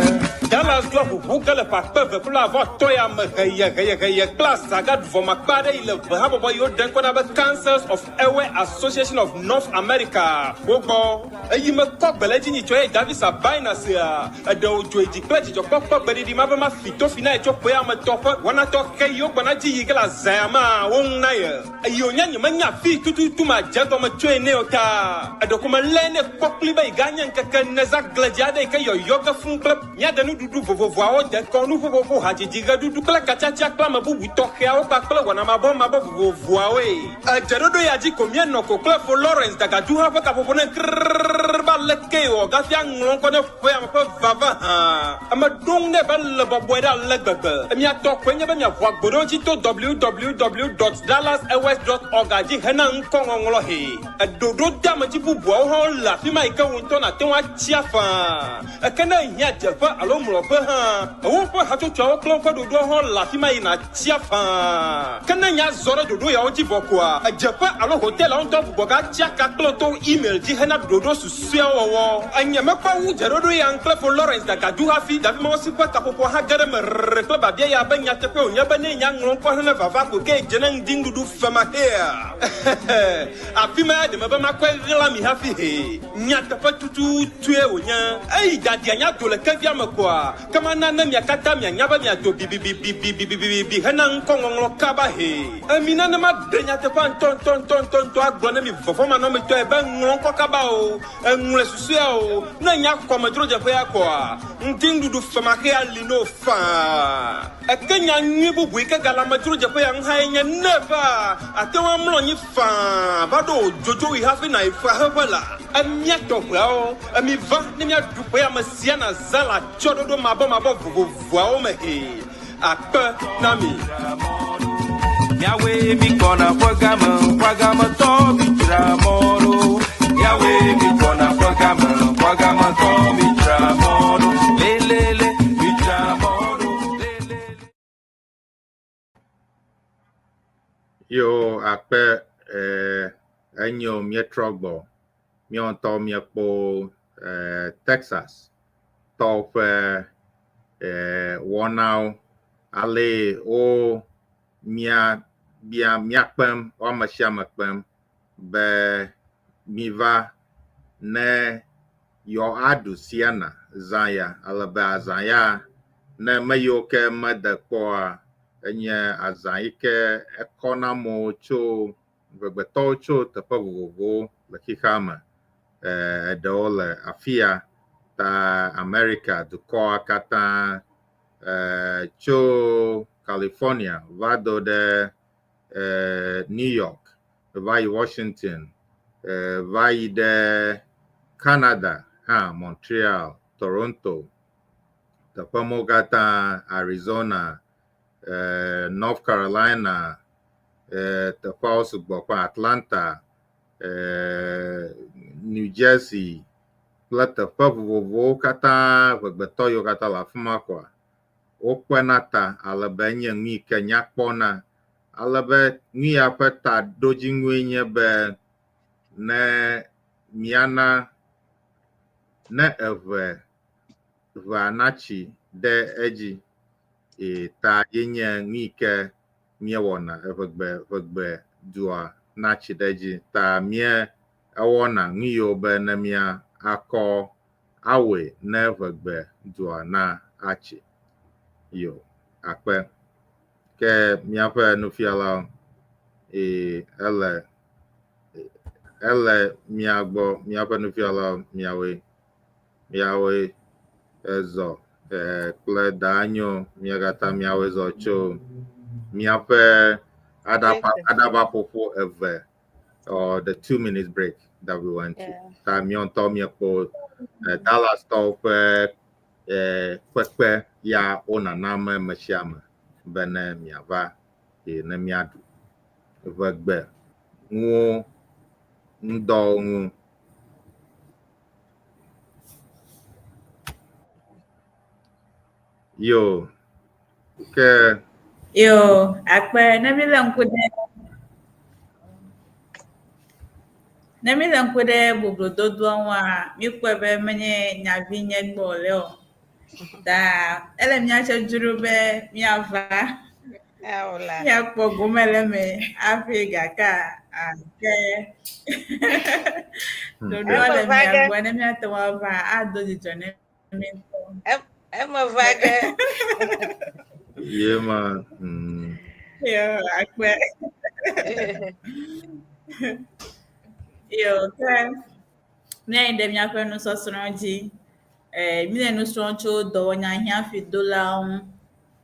Dallas doa ʋuʋu ge le ƒe akpe eve kple avɔ atɔ̃ ya me heye heye heye kple asaga ɖuvɔmakpe aɖe yi le ʋe habɔbɔ yiwo ɖe ŋkɔ na be Councils of Ewe Association of North America wo gbɔ. Eyi me kɔ gbe le edzi nyitsɔ ye Davis Abaina sea eɖewo dzo dzi kple dzidzɔkpɔkpɔ gbeɖiɖi ma be ma fi to fi na ye tso ƒe ame tɔ ƒe wɔnatɔ xe yiwo gbɔna dzi yi ge le azã ya ma wo ŋu na ye. Eyi wònye nye menya fi tututu ma dze gɔme tsoe ne o ta. Eɖeko me lé ne kpɔ kpli be yi ga nye ŋkeke neza gledzi aɖe yi ke yɔyɔ ge fũu kple míade nuɖuɖu vovovoawo dekɔnu ƒoƒoƒo hadzidzi ɣeɖuɖu kple katsatsa kple ame bubu tɔxɛawo kpakple wɔnamabɔmabɔ vovovoawoe. Edzeɖoɖo ya dzi ko míenɔ ko kple fo Lawrence Dagadu hã ƒe kaƒoƒo ne krrrr ba leke wɔ gafia ŋlɔ ŋkɔ ne ƒe ame ƒe vava hã. Ame ɖo ŋu nɛ be le bɔbɔe ɖe ale gbegbe. Miatɔ koe nye be miaʋu agbo ɖewo dzi to www.dallasewest.org dzi hena ŋkɔŋɔŋlɔ he. Eɖoɖo de amedzi bubuawo hã le afi ma yi ke wo ŋutɔ nàte ŋu atsi afaa. Eke ne ehiã dzeƒe alo mlɔƒe hã, woƒe hatsotsoawo kple woƒe ɖoɖowo hã le afi ma yi nàtsi afaa. Ke ne nya zɔ ɖe ɖoɖo yawo dzi vɔ koa, edzeƒe alo hotelawo ŋutɔ gbugbɔ gatsi aka kple to email dzi hena ɖoɖo susɔeawo wɔwɔ. Enye mekpɔ wu dzeɖoɖo ya ŋu kple fo Lawrence Dagadu hafi Davi Mawusi ƒe kaƒoƒo hã ge ɖe eme rrr kple babia ya be nyateƒe wònye be ne nya ŋlɔ ŋkɔ hene vava ko ke dze ne ŋdi nuɖuɖu femaxea. Afi ma ya ɖe me be makɔe ɣla mi hafi he. Nyateƒe tututue wònye. Eyi dadia nya do le kevia me koa, ke mana ne mia katã mianya be miado bibibibibibibibi hena ŋkɔŋɔŋlɔ kaba he. Emi nenema ɖe nyateƒea ŋutɔŋutɔŋutɔŋutɔ agblɔ ne mi vɔvɔ̃manɔmetɔe be ŋlɔ ŋkɔ kaba o, eŋlɔe susɔea o, ne nya xɔmedzrodzeƒe ya koa, ŋdi nuɖuɖu femaxea li no faa. Eke nya nyui bubu yi ke gale amedzrodzeƒe ya ŋu hãe nye ne va ate ŋu amlɔ anyi faa va ɖo dzodzoɣi hafi na yi fea la. Emia tɔƒeawo, emi va ne míaɖu ƒe ame sia na zã le atsyɔ̃ɖoɖo mabɔmabɔ vovovoawo me he. Akpe na mi. Miawoe mi gbɔna ƒe game, ƒe gametɔ mi dzra mɔ ɖo. Miawoe mi gbɔna ƒe game, ƒe gametɔ mi dzra mɔ ɖo. Lelele, mi dzra mɔ ɖo. Lelele. Yo akpe enyo míetrɔ gbɔ. Míawo ŋutɔ míekpɔ Texas tɔwo ƒe wɔnawo ale wo mía bia míakpem wo ame sia ame kpem be miva ne yewoa aɖu Ceana zã ya ale be azã ya ne me yiwo ke mede kpɔa enye azã yi ke ekɔ na amewo tso gbetɔwo tso teƒe vovovowo le xexea me. Eɖewo le afia ta Amerika dukɔa katã tso California va do ɖe New York, va yi Washington, va yi ɖe Canada hã, Montreal, Toronto. Teƒe mawo katã, Arizona, eh, North Carolina, eh, teƒeawo sugbɔ kple Atlanta, eh, New Jersey kple teƒe vovovowo katã, ʋegbetɔ yiwo katã le afi ma koa, wokpena ta ale be enye nu yi ke nyakpɔna. Ale be nu ya ƒe taɖodzinue nye be ne miana ne eŋe ŋea natsi ɖe edzi e ta ye nye nu yi ke míewɔna eŋegbe ŋegbe dua natsi ɖe edzi ta mía ewɔna nu yiwo be ne mía akɔ awɔe ne ŋegbe dua na atsi. Yo akpe. Ke míaƒe nufialawo ee ele ele mía gbɔ míaƒe nufialawo miawoe miawoe ezɔ e kple danyo mía katã miawoe zɔ tso míaƒe aɖaba aɖabaƒoƒo eve or the 2 minutes break that we went to. Ta míawo ŋutɔ míekpɔ Dallas tɔwo ƒe kpekpe ya wonana me ame sia ame be ne miava eye ne míaɖu ʋegbe nuwo ŋdɔwo ŋu. Yo, ke Yo, akpe ne mílé ŋku ɖe ne mílé ŋku ɖe boblododoa ŋua, míekpɔe be menye nyavi nye gbɔ wòle o. Ta ele míatse dzro be míava Awola. míakpɔ gome le eme hafi gake ake ɖoɖoa le Eme va mia ge. gbɔ ne míate ŋu ava ado dzidzɔ ne mí ŋutɔ. Eme va ge. Ye ma. Yo, akpe. Yo, ke míayi ɖe míaƒe nusɔsrɔ̃ dzi. Míle nu srɔ̃m tso dɔwɔnya hiãfidolawo ŋu.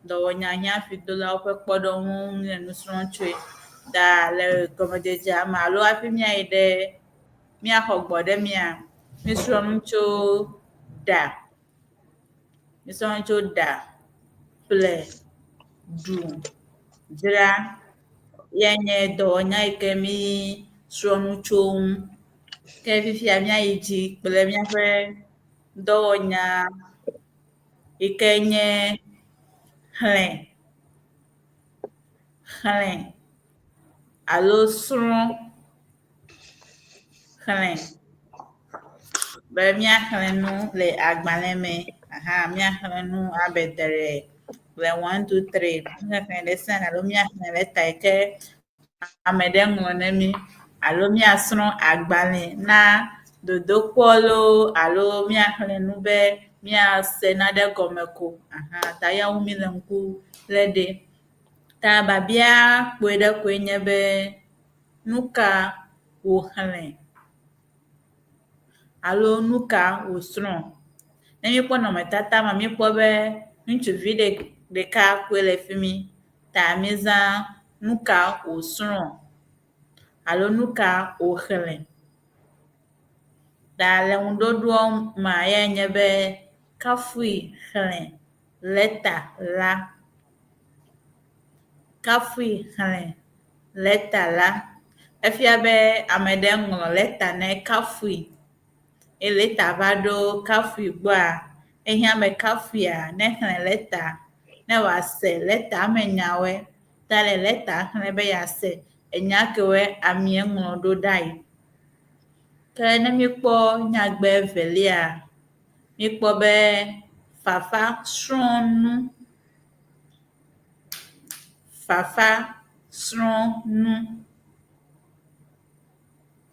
Dɔwɔnya hiãfidolawo ƒe kpɔɖeŋu ŋu míle nu srɔ̃m tsoe. Ta le gɔmedzedzea me alo hafi míayi ɖe míaxɔ gbɔ ɖe mía, míesrɔ̃ nu tso ɖa, míesrɔ̃ nu tso ɖa, ƒle, ɖu, dzra. Yae nye dɔwɔnya yi ke mísrɔ̃ nu tso ŋu. Ke fifia míayi dzi kple míaƒe dɔwɔnya yi ke nye xlẽ, xlẽ alo srɔ̃ xlẽ be míaxlẽ nu le agbalẽ me. Aha míaxlẽ nu abe dre kple 1, 2, 3 nuxexlẽ ɖe sia ɖe alo míaxlẽ lɛta yi ke ame ɖe ŋlɔ ne mí alo míasrɔ̃ agbalẽ na dodokpɔ loo alo míaxlẽ nu be míase nane gɔme ko. Aha ta ya ŋu míle ŋku lé ɖe. Ta biabia kpɔe ɖe koe nye be nu ka wòxlẽ alo nu ka wòsrɔ̃. Ne míekpɔ nɔnɔmetata ma, míekpɔ be ŋutsuvi ɖe ɖeka koe le fi mi ta míezã nu ka wòsrɔ̃ alo nu ka wòxlẽ. Ta le ŋuɖoɖoa mea yae nye be Kafui xlẽ lɛta la. Kafui xlẽ lɛta la. Efia be ame ɖe ŋlɔ lɛta ne Kafui eye lɛta va ɖo Kafui gbɔa, ehiã be Kafuia nexlẽ lɛta ne wòase lɛta me nyawoe. Ta le lɛta xlẽ be yease enya kewoe amea ŋlɔ ɖo ɖae. Ke ne míekpɔ nyagbe evelia, míekpɔ be fafa srɔ̃ nu. Fafa srɔ̃ nu.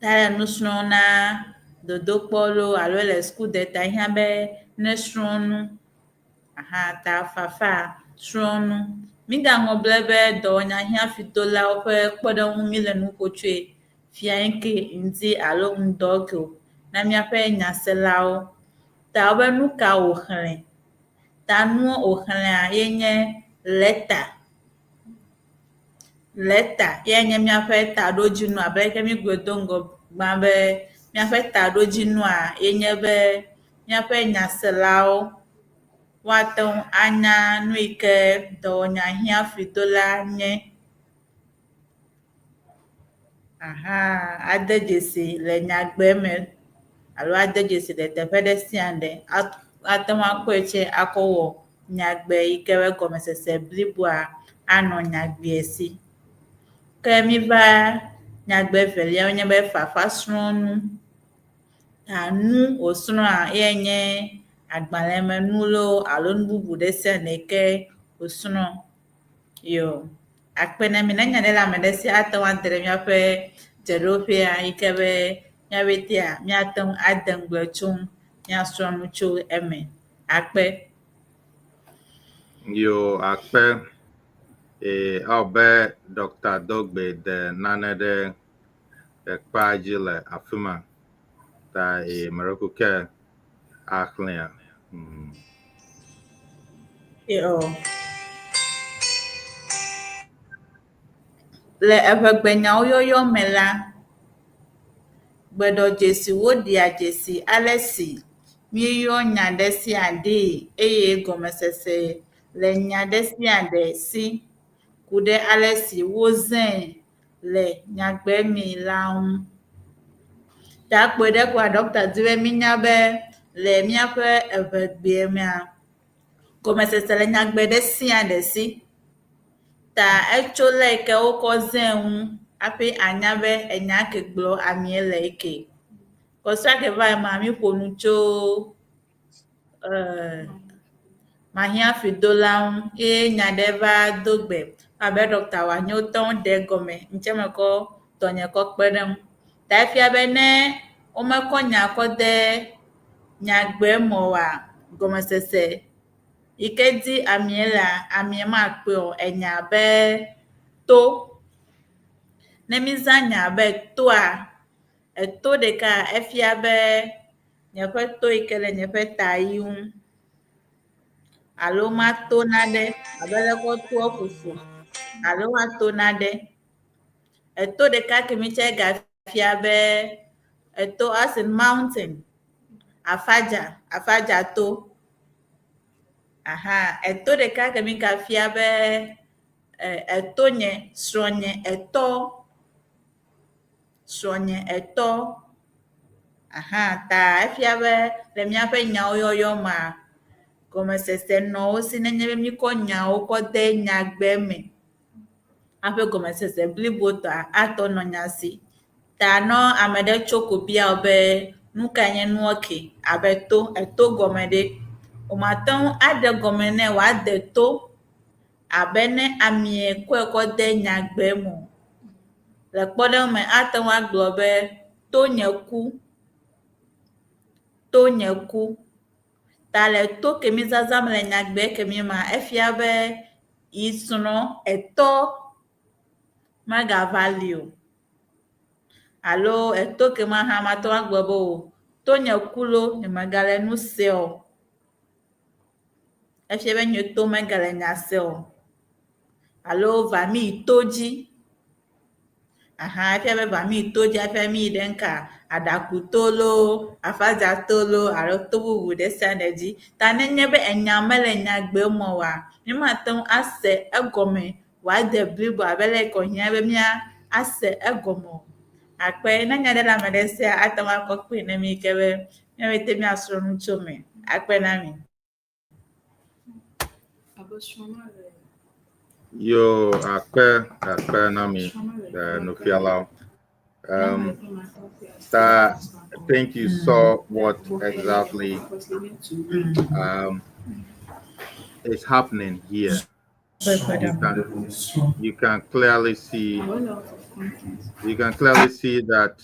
Ta le nu srɔ̃m na dodokpɔ loo alo le suku de ta ehiã be nesrɔ̃ nu. Aha ta fafa srɔ̃ nu. Mígaŋlɔ be be dɔwɔnya hiãfidolawo ƒe kpɔɖeŋu míle nu ƒo tsoe fia ŋke ŋdi alo ŋdɔ ke o na míaƒe nyaselawo. Ta wobe nu ka wòxlẽ? Ta nua wòxlẽa ye nye lɛta. Lɛta ye nye míaƒe taɖodzinu abe leke míegblɔe do ŋgɔ gbã be míaƒe taɖodzinua ye nye be míaƒe nyaselawo woate ŋu anya nu yi ke dɔwɔnya hiãfidola nye. Aha ade dzesi le nyagbe me alo ade dzesi le teƒe ɖe sia ɖe. Ate ŋu akɔe tsɛ akɔ wɔ nyagbe yi ke be gɔmesese bliboa anɔ nyagbea si. Ke míva nyagbe evelia nye be fafasrɔ̃nu. Ta nu wòsrɔ̃a ye nye agbalẽmenu loo alo nu bubu ɖe sia ɖe yi ke wòsrɔ̃. Yo, akpe na mi. Ne nya ɖe le ame ɖe si ate ŋu ade ɖe míaƒe dzeɖoƒea yi ke be míaƒetea míate ŋu ade ŋugble tso ŋu, míasrɔ̃ nu tso eme. Akpe. Yo, akpe. Ee, ewɔ be Dɔkta Dɔgbe de nane ɖe ekpea dzi le afi ma. Ta ee, meɖe ke axlẽa. Yo. Le eŋegbenyawo yɔyɔ me la, gbeɖɔdzesiwo ɖea dzesi ale si míeyɔ nya ɖe sia ɖee eye gɔmesese le nya ɖe sia ɖe si ku ɖe ale si wozãe le nyagbe mee la ŋu. Ta kpɔe ɖe koa ɖɔkta di be mínya be le míaƒe eŋegbea mea, gɔmesese le nyagbe ɖe sia ɖe si. Ta etso le yi ke wokɔ zãe ŋu hafi anya be enya ke gblɔ amee le eke. Kɔsia ke va yi mea, míƒo nu tso eh, mahiãfidola ŋu ye nya ɖe va do gbe abe ɖɔkta wòanye wotɔ ŋu ɖe egɔme ŋtsɛ mekɔ tɔnye kɔ kpe ɖe eŋu. Ta efia be ne womekɔ nya kɔ de nyagbe me oa, gɔmesese yi ke di amee lea, amee makpɔe o. Enya be to. Ne mízã nya be toa, eto ɖeka efia be nye ƒe to yi ke le nye ƒe ta ɣi ŋu alo mato nane abe leke wotoa fufu alo woato nane. Eto ɖeka kemi tsɛ gafia be eto as in mountain, afadza, afadza to. Aha eto ɖeka kemi gafia be etonye, srɔ̃nye etɔ, srɔ̃nye etɔ. Aha ta efia be le míaƒe nyawo yɔyɔ mea, gɔmesese nɔ wo si nenye be míkɔ nyawo kɔ de nyagbe me hafi gɔmesese blibotɔa atɔ nɔ nya si. Ta ne ame ɖe tso ko bia wò be nu kae nye nua ke abe to, eto gɔme ɖe, womate ŋu aɖe gɔme nɛ wòade to abe ne amee kɔe kɔ de nyagbe me o. Le kpɔɖeŋu me, ate ŋu agblɔ be tonye ku, tonye ku. Ta le to ke mízazãm le nyagbe kemi mea, efia be yi srɔ̃ etɔ megava li o. Alo eto ke ma hã mate ŋu agblɔ be o tonye ku loo, nyemegale nu se o. Efia be nye to megale nya se o. Alo va mí yi to dzi. Aha efia be va mí yi to dzi hafi mí yi ɖe ŋka aɖaku to loo, afadza to loo alo to bubu ɖe sia ɖe dzi. Ta nenye be enya mele nyagbe me oa, mímate ŋu ase egɔme wòade blibo abe ale yi ke wòhiã be míase egɔme o. Akpe ne nya ɖe le ame ɖe sia, ate ŋu akɔ kpee ne mí ke be míawɔe te míasrɔ̃ nu tso eme. Akpe na mi. Yo, akpe, akpe na mi, nufialawo. Ta, I think you saw what exactly is happening here. You can clearly see that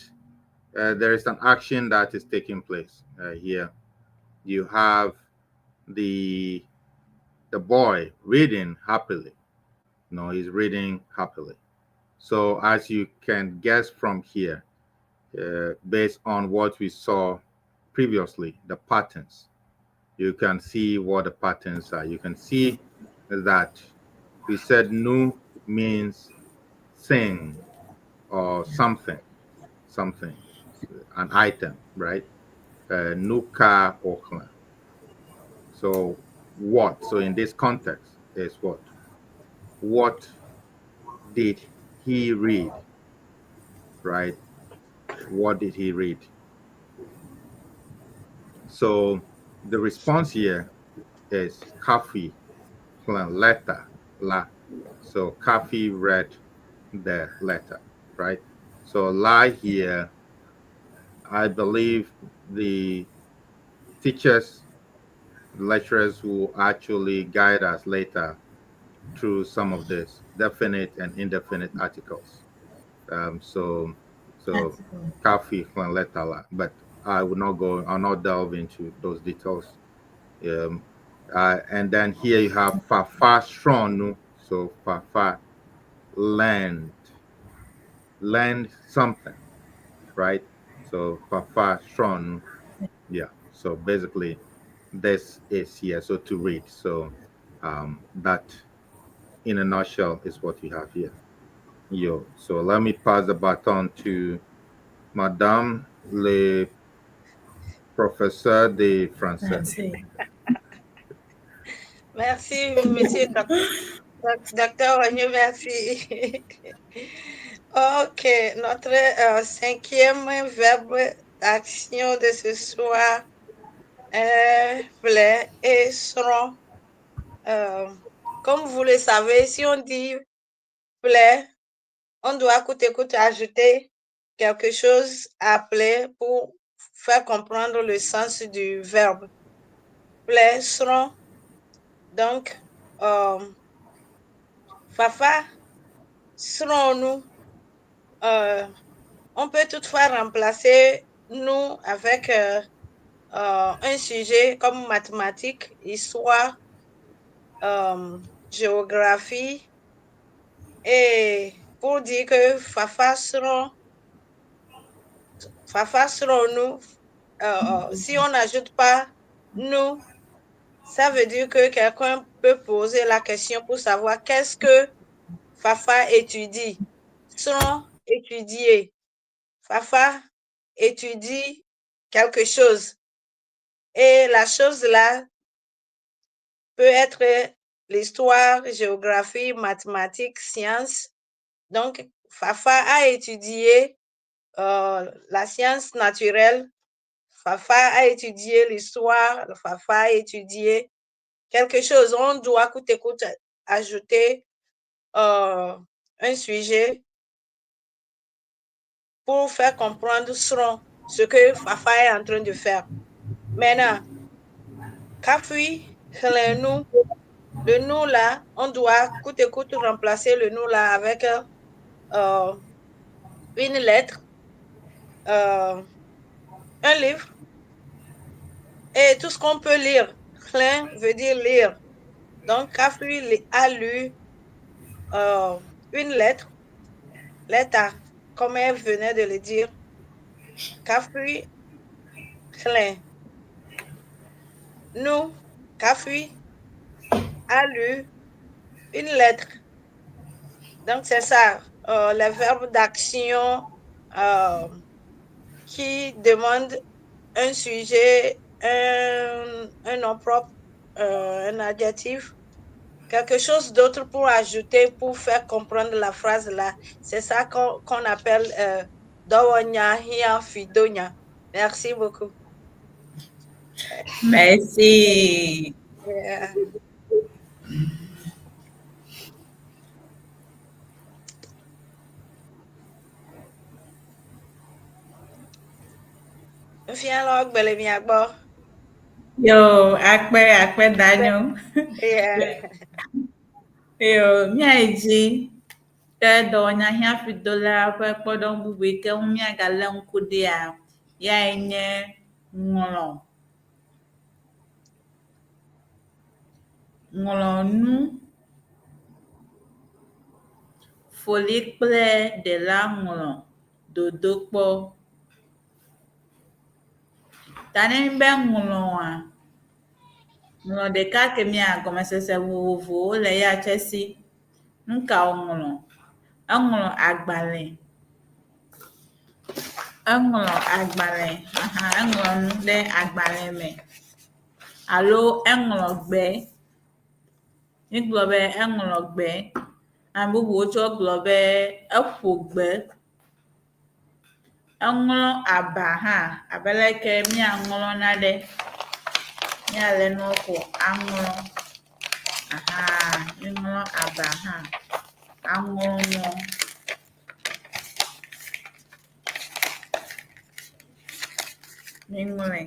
there is an action that is taking place here. You have the boy reading happily. No, he's reading happily. So as you can guess from here, based on what we saw previously, the patterns, you can see what the patterns are. You can see that we said nu means thing or something, something, an item, right? Nuka okla. So What? So in this context is what? What did he read? Right? What did he read? So the response here is Kafui letter la. So Kafui read the letter, right? So la here, I believe the teachers, lecturers will actually guide us later through some of this definite and indefinite articles. So Kafui letter la, but I will not go, I'll not delve into those details. And then here you have Fafa Srɔ̃ nu. So Fafa learned something, right? So Fafa srɔ̃ nu. Yeah. So basically, this is here. So to read. So that, in a nutshell, is what you have here. Yo. So let me pass the baton to Madame le professeur de français. Français. Merci, monsieur docteur Wagneau, merci. Ok, notre cinquième verbe d'action de ce soir est ƒle et srɔ̃. Comme vous le savez, si on dit ƒle, on doit coûte que coûte ajouter quelque chose à ƒle pour faire comprendre le sens du verbe. Ƒle, srɔ̃. Donc, Fafa, srɔ̃ nu. On peut toutefois remplacer nu avec un sujet comme mathématiques, histoire, géographie. Et pour dire que Fafa srɔ̃, Fafa srɔ̃ nu, si on n'ajoute pas nu, ça veut dire que quelqu'un peut poser la question pour savoir qu'est-ce que Fafa étudie. Srɔ̃ étudier. Fafa étudie quelque chose. Et la chose là peut être l'histoire, géographie, mathématiques, sciences. Donc, Fafa a étudié la science naturelle. Fafa a étudié l'histoire. Fafa a étudié quelque chose. On doit coûte que coûte ajouter un sujet pour faire comprendre ce que Fafa est en train de faire. Maintenant, Kafui, nu, le nu là, on doit coûte que coûte remplacer le nu là avec une lettre, un livre et tout ce qu'on peut lire. Xlẽ veut dire lire. Donc, Kafui a lu une lettre, lettre, comme elle venait de le dire. Kafui, xlẽ. Nu, Kafui a lu une lettre. Donc, c'est ça, les verbes d'action qui demandent un sujet, un nom propre, un adjectif, quelque chose d'autre pour ajouter, pour faire comprendre la phrase là. C'est ça qu'on appelle Dɔwɔnya hiã fidonya. Merci beaucoup. Merci. Yeah. Nufialawo gbe le mia gbɔ. Yo, akpe, akpe danyo. Yeah. Yo, míayi dzi ke dɔwɔnya hiã fidola ƒe kpɔɖeŋu bubu yi ke ŋu míagalé ŋku ɖea, yae nye ŋlɔ. Ŋlɔ nu. Foli kple ɖela ŋlɔ dodokpɔ. Ta ne nyi be ŋlɔa, ŋlɔ ɖeka ke mía gɔmesese vovovowo le ya tse si. Nu ka wòŋlɔ? Eŋlɔ agbalẽ. Eŋlɔ agbalẽ. Aha, eŋlɔ nu ɖe agbalẽ me. alo eŋlɔ gbe. Mígblɔ be eŋlɔ gbe. Ame bubuwo tsɛ gblɔ be eƒo gbe. Eŋlɔ aba hã abe leke míaŋlɔ nane, míalé nua ko aŋlɔ ahan míŋlɔ aba hã aŋlɔ nua. Míŋlɔe.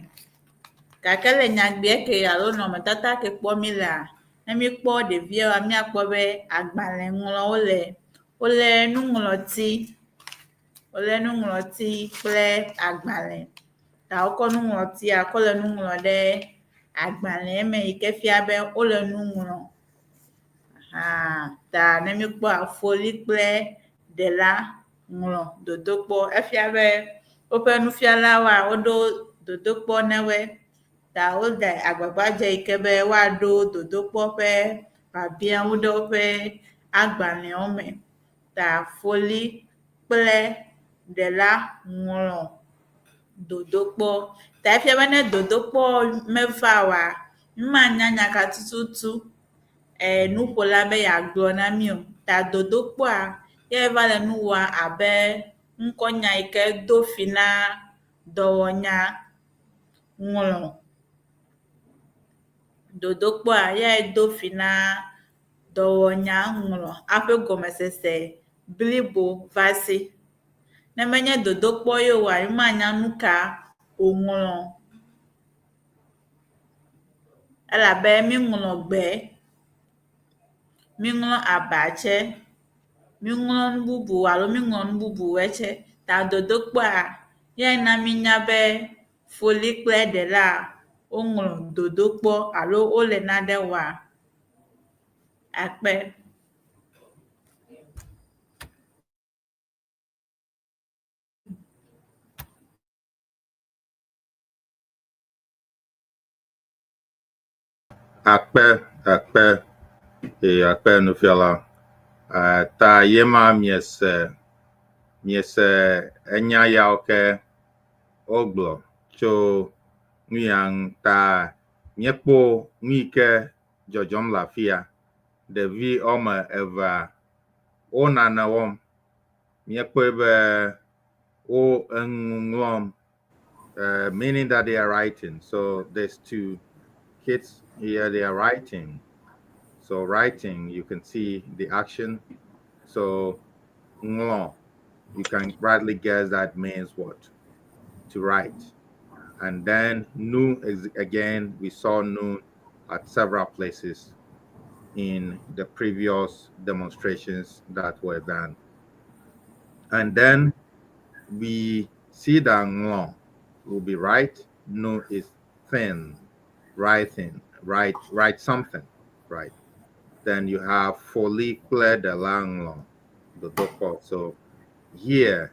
Gake le nyagbea ke alo nɔnɔmetata ke kpɔm mílea, ne míkpɔ ɖeviawoa, míakpɔ be agbalẽ ŋlɔm wole. Wolé nuŋlɔti, wolé nuŋlɔti kple agbalẽ. Ta wokɔ nuŋlɔtia kɔ le nu ŋlɔm ɖe agbalẽ me yi ke fia be wole nu ŋlɔm. Ahan ta ne míkpɔa Foli kple Ɖela ŋlɔ dodokpɔ. Efia be woƒe nufialawoa woɖo dodokpɔ na woe. Ta wode agbagba dze yi ke be woaɖo dodokpɔ ƒe biabiawo ɖe woƒe agbalẽwo me. Ta Foli kple Ɖela ŋlɔ dodokpɔ. Ta efia be ne dodokpɔ meva oa, mímanya nya ka tututu e nuƒola be yeagblɔ na mí o. Ta dodokpɔa ye va le nu wɔa abe ŋkɔnya yi ke do fi na dɔwɔnya ŋlɔ. Dodokpɔa yae do fi na dɔwɔnya ŋlɔ aƒe gɔmesese blibo va si. Ne menye dodokpɔ ye oa, mímanya nu ka wòŋlɔ elabe míŋlɔ gbe, míŋlɔ aba tsɛ, míŋlɔ nu bubu alo míŋlɔ nu bubuwoe tsɛ. Ta dodokpɔa yae na mínya be Foli kple Ɖela woŋlɔ dodokpɔ alo wole nane wɔa. Akpe. Akpe, akpe, eye akpe nufiala. Eh, ta ye ma miese, miese enya yawo ke wogblɔ tso nu ya ŋu. Ta míekpɔ nu yi ke dzɔdzɔm le afia. Ɖevi woame evea wo nane wɔm. Míekpɔe be wo enu ŋlɔm meaning that they are writing. So there's two kids here, they are writing. So writing, you can see the action. So ŋlɔ, you can rightly guess that means what? To write. And then nu is again, we saw nu at several places in the previous demonstrations that were done. And then we see that ŋlɔ will be right, nu is thin, writing, write, write something, right? Then you have Foli kple Ɖela ŋlɔ, dodokpɔ. So here,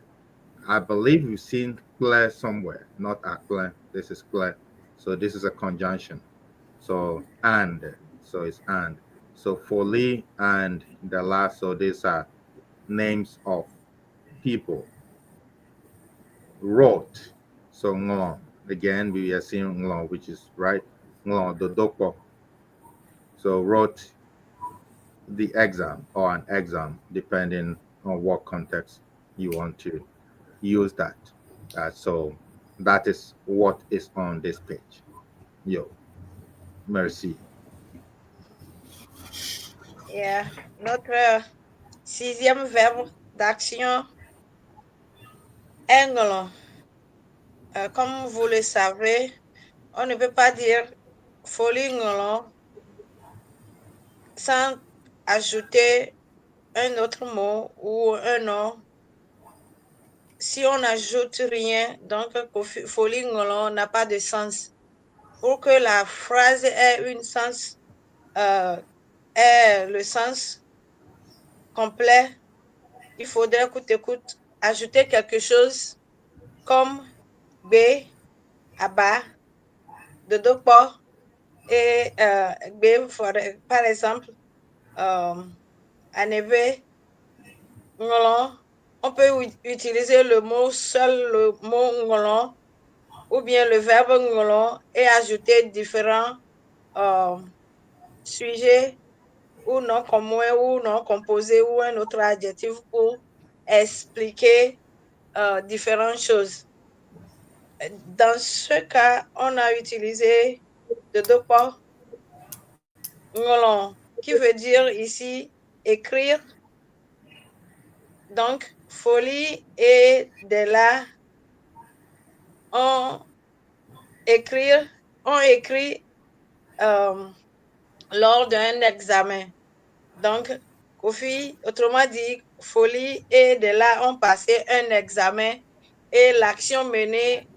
I believe we've seen kple somewhere, not akple. This is kple. So this is a conjunction. So and, so it's and. So Foli and Ɖela, so these are names of people. Wrote. So ŋlɔ. Again, we are seeing ŋlɔ, which is right. Ŋlɔ, dodokpɔ. So wrote the exam or an exam, depending on what context you want to use that. So that is what is on this page. Yo, merci. Yeah, notre sixième verbe d'action est ŋlɔ. Comme vous le savez, on ne peut pas dire Foli ŋlɔ sans ajouter un autre mot ou un nom. Si on n'ajoute rien, donc Foli ŋlɔ n'a pas de sens. Pour que la phrase ait une sens, ait le sens complet, il faudrait coûte que coûte ajouter quelque chose comme gbe, aba, dodokpɔ et gbe, par exemple, aneve, ŋlɔ. On peut utiliser le mot seul, le mot ŋlɔ, ou bien le verbe ŋlɔ et ajouter différents sujet ou nom commun ou nom composé ou un autre adjectif pour expliquer différentes choses. Dans ce cas, on a utilisé dodokpɔ ŋlɔ, qui veut dire ici écrire. Donc, folie et de là, on écrire, on écrit lors d'un examen. Donc, Kofi, autrement dit, folie et de là, on passait un examen et l'action menée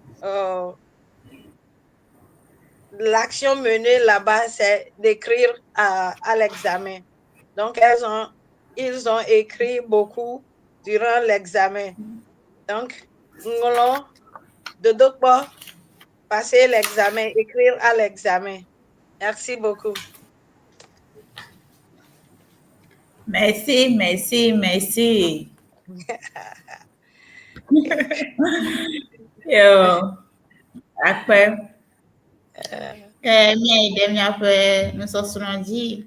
là-bas, c'est d'écrire à l'examen. Donc, ils ont écrit beaucoup durant l'examen. Donc, ŋlɔ, dodokpɔ, passer l'examen, écrire à l'examen. Merci beaucoup. Merci, merci, merci. Yo, akpe. Ke míayi ɖe míaƒe nusɔsrɔ̃ dzi.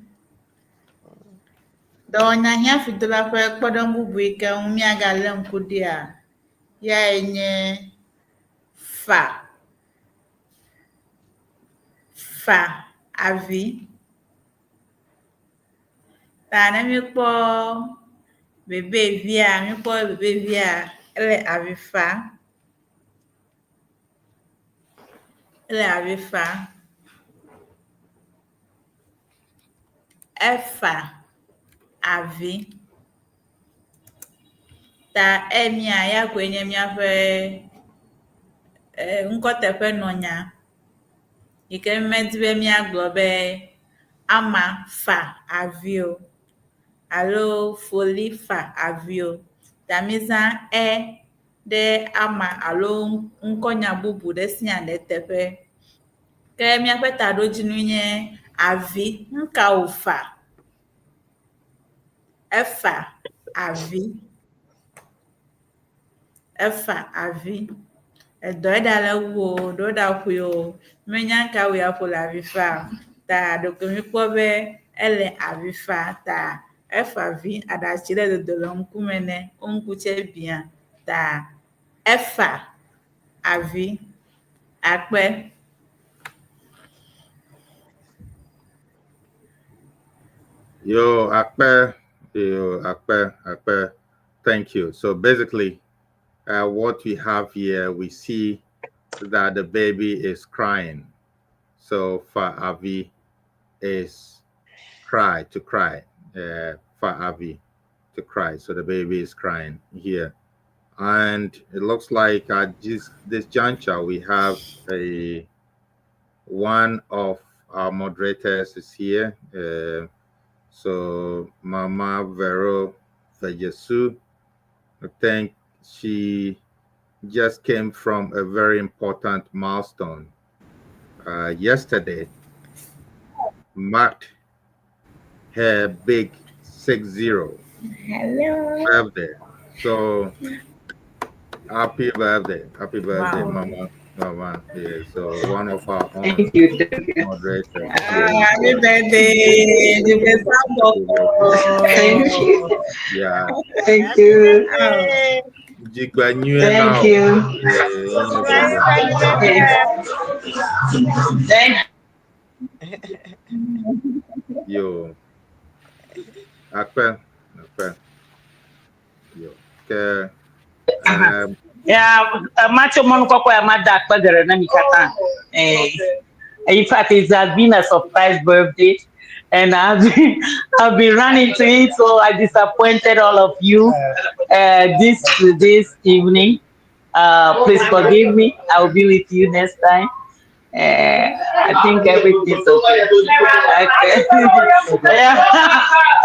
Dɔwɔnya hiãfidola ƒe kpɔɖeŋu bubu yi ke ŋu míagalé ŋku ɖia, yae nye fa. Fa avi. Ta ne míekpɔ bebevia, míekpɔ bebevia, ele avi fa. Ele avi fa. Efa avi. Ta emia ya koe nye míaƒe ŋkɔteƒenɔnya yi ke medi be míagblɔ be ama fa avi o alo foli fa avi o. Ta míezã e ɖe ama alo ŋkɔnya bubu ɖe sia ɖe teƒe. Ke míaƒe taɖodzinu nye avi. Nu ka wòfa? Efa avi. Efa avi. Edɔe ɖale wu o, ɖewo ɖaƒoe o, menya nu ka wɔe aƒo le avi fa o. Ta ɖeko míkpɔ be ele avi fa ta efa avi, aɖatsi ɖe dodo le ŋkume nɛ, wo ŋku tse biã ta efa avi. Akpe. Yo, akpe, yo, akpe, akpe. Thank you. So basically, what we have here, we see that the baby is crying. So fa avi is cry, to cry. Fa avi, to cry. So the baby is crying here. And it looks like at this juncture, we have a one of our moderators is here. So Mama Vero Vejesu, I think she just came from a very important milestone. Yesterday marked her big 60 Hello. birthday. So happy birthday. Happy birthday, Wow. Mama. Mama. Yeah, so one of our own Thank you. Thank you. moderators. Happy birthday. Thank you. Yeah. Thank you. Jigba Thank you. Yeah, Thank Yo. Akpe. Akpe. Yo. Ke Yeah, macho mɔnu kɔkɔ ya ma da akpe geɖe na mi katã. In fact, it has been a surprise birthday, and I've been running to it, so I disappointed all of you this evening. Please forgive me. I will be with you next time. I think everything's okay. Okay. Yeah.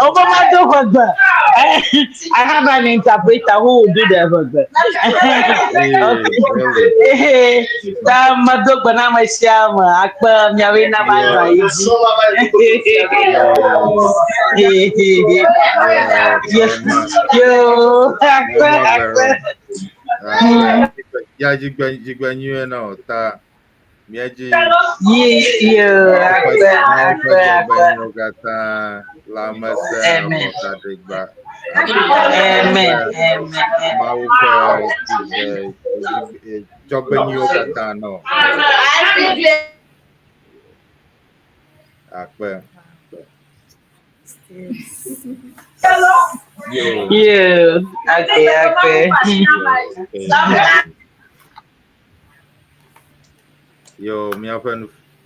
Obama do Hogba. I have an interpreter who will do the Hogba. Okay. Ta madogba na ma siama akpa miawe na ma na Yo, akpa akpa. Ya jigba jigba nyuie na o ta. Míedzi Ye yo Mawu ƒe akpe Mawu ƒe akpe akpe. dzɔgbenyuiwo katã, lãmesẽ, Amen. abɔtaɖegba, Amen. kple Amen. Amen. Mawu ƒe dzi- dzɔgbenyuiwo katã nɔ. Akpe. Yo. Yo akpe akpe. Yo. Yo, míaƒe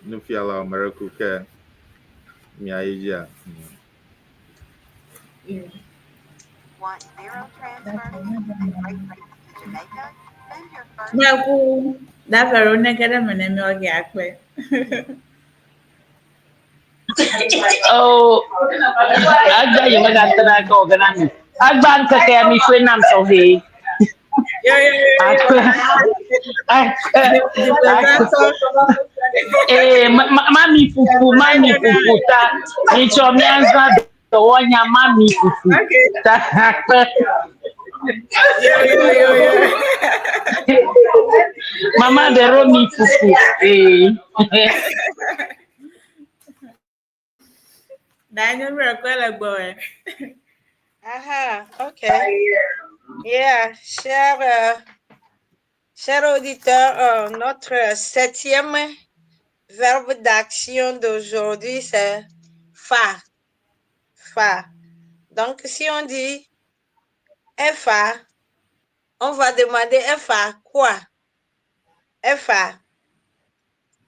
nufiala Mereku ke miayi dzia. Miaku dafɛro neke ɖe me ne miawɔ ge akpe. Oh, agba yi megatena ke wɔ ge na mi. Agba ŋkeke ya mi ƒoe nam tɔxɛ. Yo yo yo yo. Akpe akpe akpe. Ee, mami fufu, mami fufu ta. Mitsɔ miazã dɔwɔnya mami fufu Okay. ta akpe. Yo yo yo yo. Mama ɖe ɖo mi fufu. Ee. Daniel Miracle le gbɔwɔe. Aha, ok. Yeah, cher auditeur, notre septième verbe d'action d'aujourd'hui, c'est fa. Fa. Donc, si on dit FA, on va demander FA quoi? FA.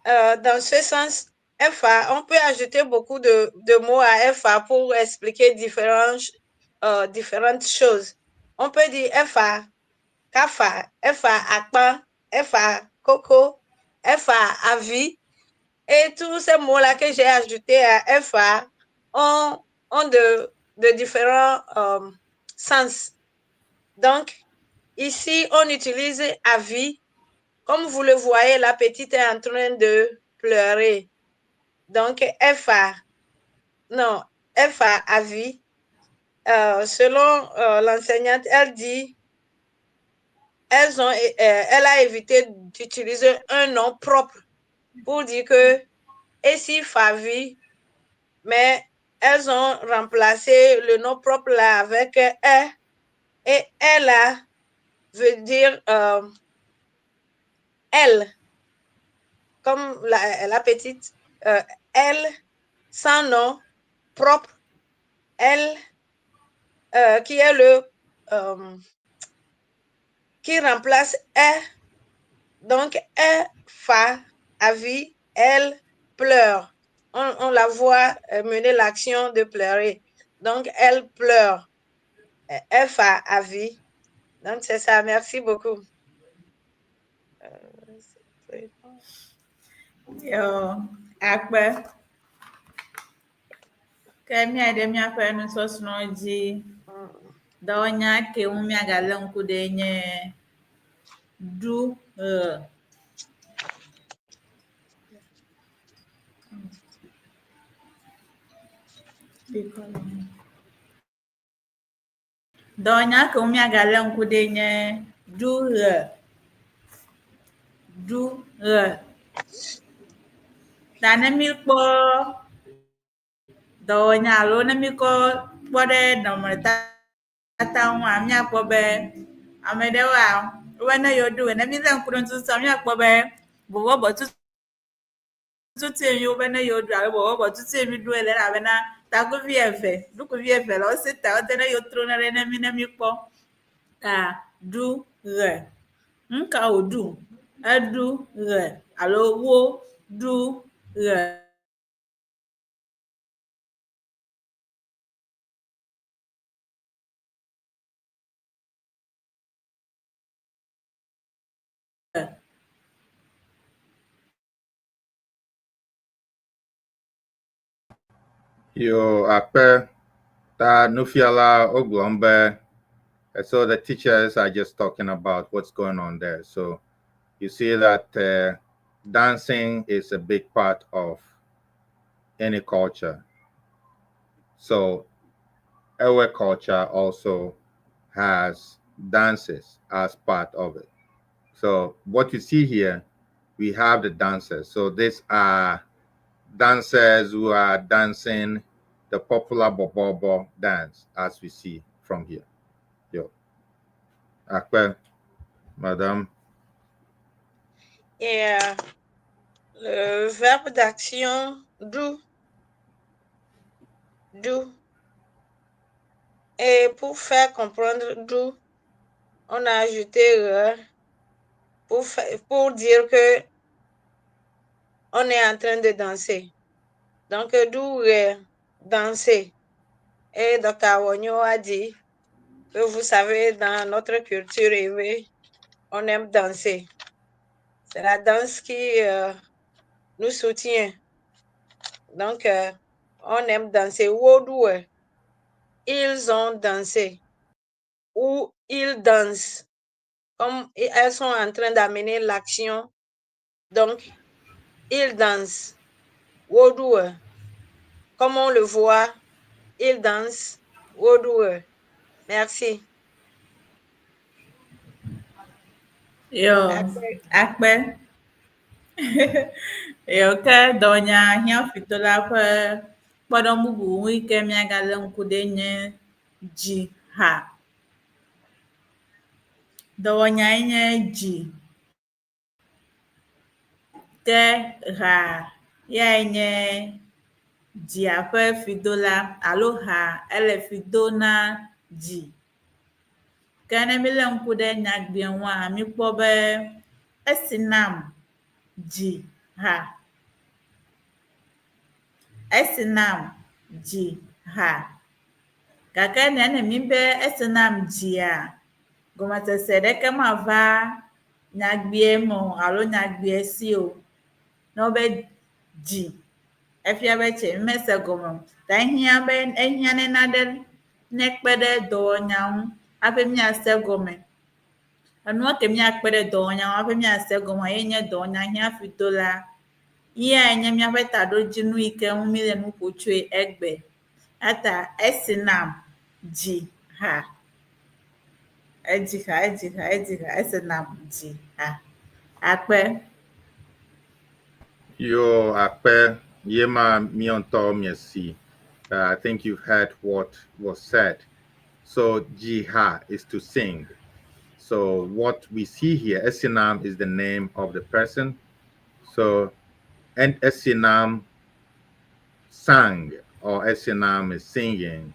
Dans ce sens, FA, on peut ajouter beaucoup de mots à FA pour expliquer différentes choses. On peut dire FA, Kafa, FA Akpan, FA Coco, FA Avis. Et tous ces mots-là que j'ai ajoutés à FA ont de différents sens. Donc, ici, on utilise avis. Comme vous le voyez, la petite est en train de pleurer. Donc, FA, non, FA avis. Selon l'enseignante, elle dit, elle a évité d'utiliser un nom propre pour dire que et si Favi, mais elles ont remplacé le nom propre là avec E, et elle là veut dire elle, comme la petite, elle, sans nom propre, elle, qui est le, qui remplace E, donc E, fa, avis, elle pleure. On la voit mener l'action de pleurer. Donc, elle pleure. F A avis. Donc, c'est ça. Merci beaucoup. Yo, akpe. Ke míaɖe míaƒe nusɔsrɔ̃ dzi. Dɔwɔnya ke ŋu míagalé ŋku ɖe nye ɖu ɣe. Dɔwɔnya ke ŋu míagalé ŋku ɖe nye ɖu ɣe. Ɖu ɣe. Ta ne míkpɔ dɔwɔnya alo ne míkɔ kpɔ ɖe nɔnɔmetata ŋua, míakpɔ be ame ɖewoa, wobe ne yewo ɖu ɣe, ne mílé ŋku ɖe ŋuti míakpɔ be bɔbɔbɔ tutue mi wobe ne yewo ɖu alo bɔbɔbɔ tutue mi ɖu le elabena takuvi eve, ɖukuvi eve le wo si ta wote ne yewo trona ɖe ne mi ne míkpɔ. Ta ɖu ɣe. Nu ka wòɖu? Eɖu ɣe alo wo ɖu ɣe. Yo, akpe ta nufiala wogblɔm be so the teachers are just talking about what's going on there. So you see that dancing is a big part of any culture. So our culture also has dances as part of it. So what you see here We have the dancers. So these are dancers who are dancing the popular Borborbor dance, as we see from here. Yo. Akpe, madame. Et le verbe d'action ɖu. Ɖu. Et pour faire comprendre ɖu, on a ajouté ɣe pour dire que on est en train de danser. Donc, ɖu ɣe, danser. Et Dr. Awonyo a dit que vous savez, dans notre culture éwé, on aime danser. C'est la danse qui nous soutient. Donc, on aime danser. Woɖu, ils ont dansé. Ou ils dansent. Comme elles sont en train d'amener l'action. Donc, ils dansent. Woɖu. Comme on le voit, ils dansent. Woɖu. Merci. Yo, akpe. Yo, ke dɔwɔnya hiãfitola ƒe kpɔɖeŋu bubu ŋu yi ke míagalé ŋku ɖe nye dzi ha. Dɔwɔnyae nye dzi. Ke ha yae nye dzia ƒe fidola alo ha ele fi do na dzi. Ke ne mílé ŋku ɖe nyagbea ŋua, míkpɔ be Esinam dzi ha. Esinam dzi ha. Gake ne ne míbe Esinam dzia, gɔmesese ɖeke mava nyagbea me o alo nyagbea si o. Ne wobe dzi, efia be tse mímese gɔme o. Ta ehiã be ehiã ne naɖe nekpe ɖe dɔwɔnya ŋu hafi míase gɔme. Enua ke míakpe ɖe dɔwɔnya ŋu hafi míase gɔme ye nye dɔwɔnya hiãfitola. Yae nye míaƒe taɖodzinu yi ke ŋu míle nu ƒo tsoe egbe. Eya Esinam dzi ha. Edzi ha, edzi ha, edzi ha, Esinam dzi ha. Akpe. Yo, akpe, yema mionto miesi. I think you've heard what was said. So dzi ha is to sing. So what we see here, Esinam is the name of the person. So and Esinam sang or Esinam is singing,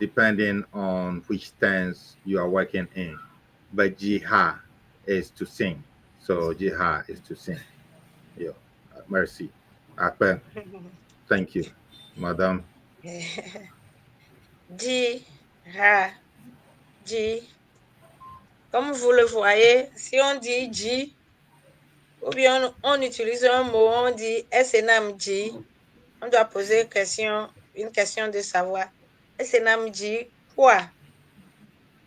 depending on which tense you are working in. But dzi ha is to sing. So dzi ha is to sing. Yeah. Merci. Akpe. Thank you, madame. Dzi, ha, dzi. Comme vous le voyez, si on dit dzi, ou bien on utilise un mot, on dit Esinam dzi, on doit poser question, une question de savoir. Esinam dzi quoi?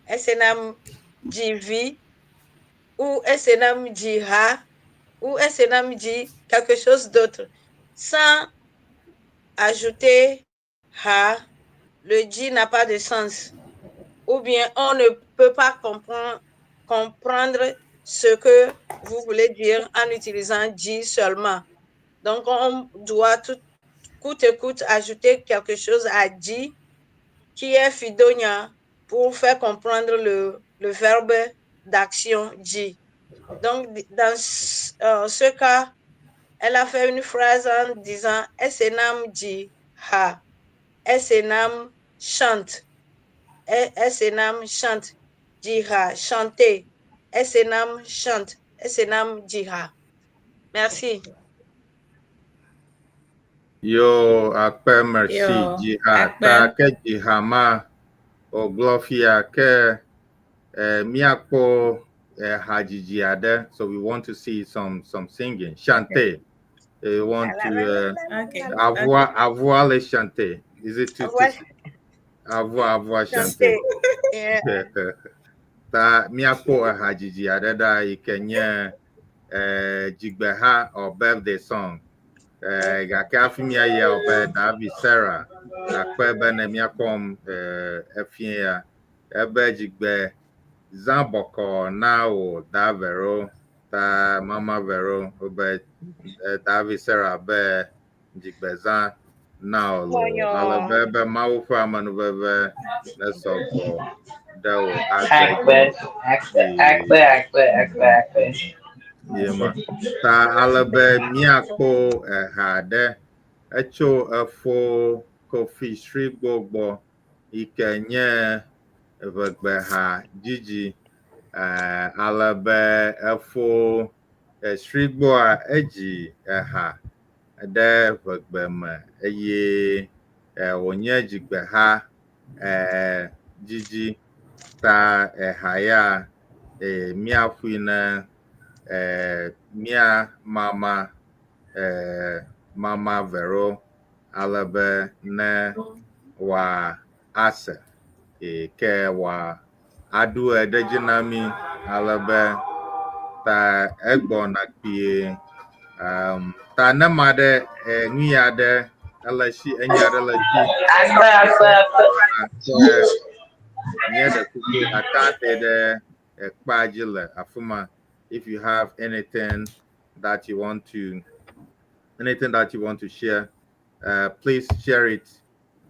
Esinam dzi vi ou Esinam dzi ha ou Esinam dzi quelque chose d'autre. Sans ajouter ha, le dzi n'a pas de sens. Ou bien on ne peut pas comprendre ce que vous voulez dire en utilisant dzi seulement. Donc, on doit tout, coûte que coûte ajouter quelque chose à dzi qui est fidonya pour faire comprendre le verbe d'action dzi. Donc, dans ce cas, elle a fait une phrase en disant Esenam dzi ha. Esenam chante. Esenam chante. Dzi ha, chanter. Esenam chante. Esenam dzi ha. Merci. Yo, akpe merci. Yo, Dzi ha. Akpe. Ta ke dzi ha ma wògblɔ fia ke míakpɔ hadzidzi aɖe. So we want to see some singing. Chanter. We want to avoir les chanter. Is it to avoir chanter? Yeah. Ta míakpɔ hadzidzi aɖe ɖa yi ke nye dzigbeha or birthday song. Gake hafi míayi be David Sarah akpe be ne míakpɔm efie ya ebe dzigbe zã bɔkɔ na wò Davero. Ta Mama Vero be David Sarah be dzigbezã na wò loo. Ale be be Mawu ƒe amenuveve nesɔ gbɔ ɖe wò agbe Akpe, akpe, akpe, akpe, akpe, akpe. Ye ma. Ta ale be míakpɔ eha ɖe etso efo Kofi Srigbo gbɔ yi ke nye ʋegbeha dzidzi. Ale be efo Srigboa edzi eha ɖe ʋegbe me eye wònye dzigbeha dzidzi ta eha ya míaƒoe ne mía mama Mama Vero ale be ne wòase ke wòaɖu ɣe ɖe edzi na mí ale be ta egbɔna kpuie. Ta ne ame aɖe nu ya ɖe ele si enya ɖe le si. Akpe, akpe, akpe. Míeɖe kuku aka te ɖe ekpea dzi le afi ma. If you have anything that you want to anything that you want to share, please share it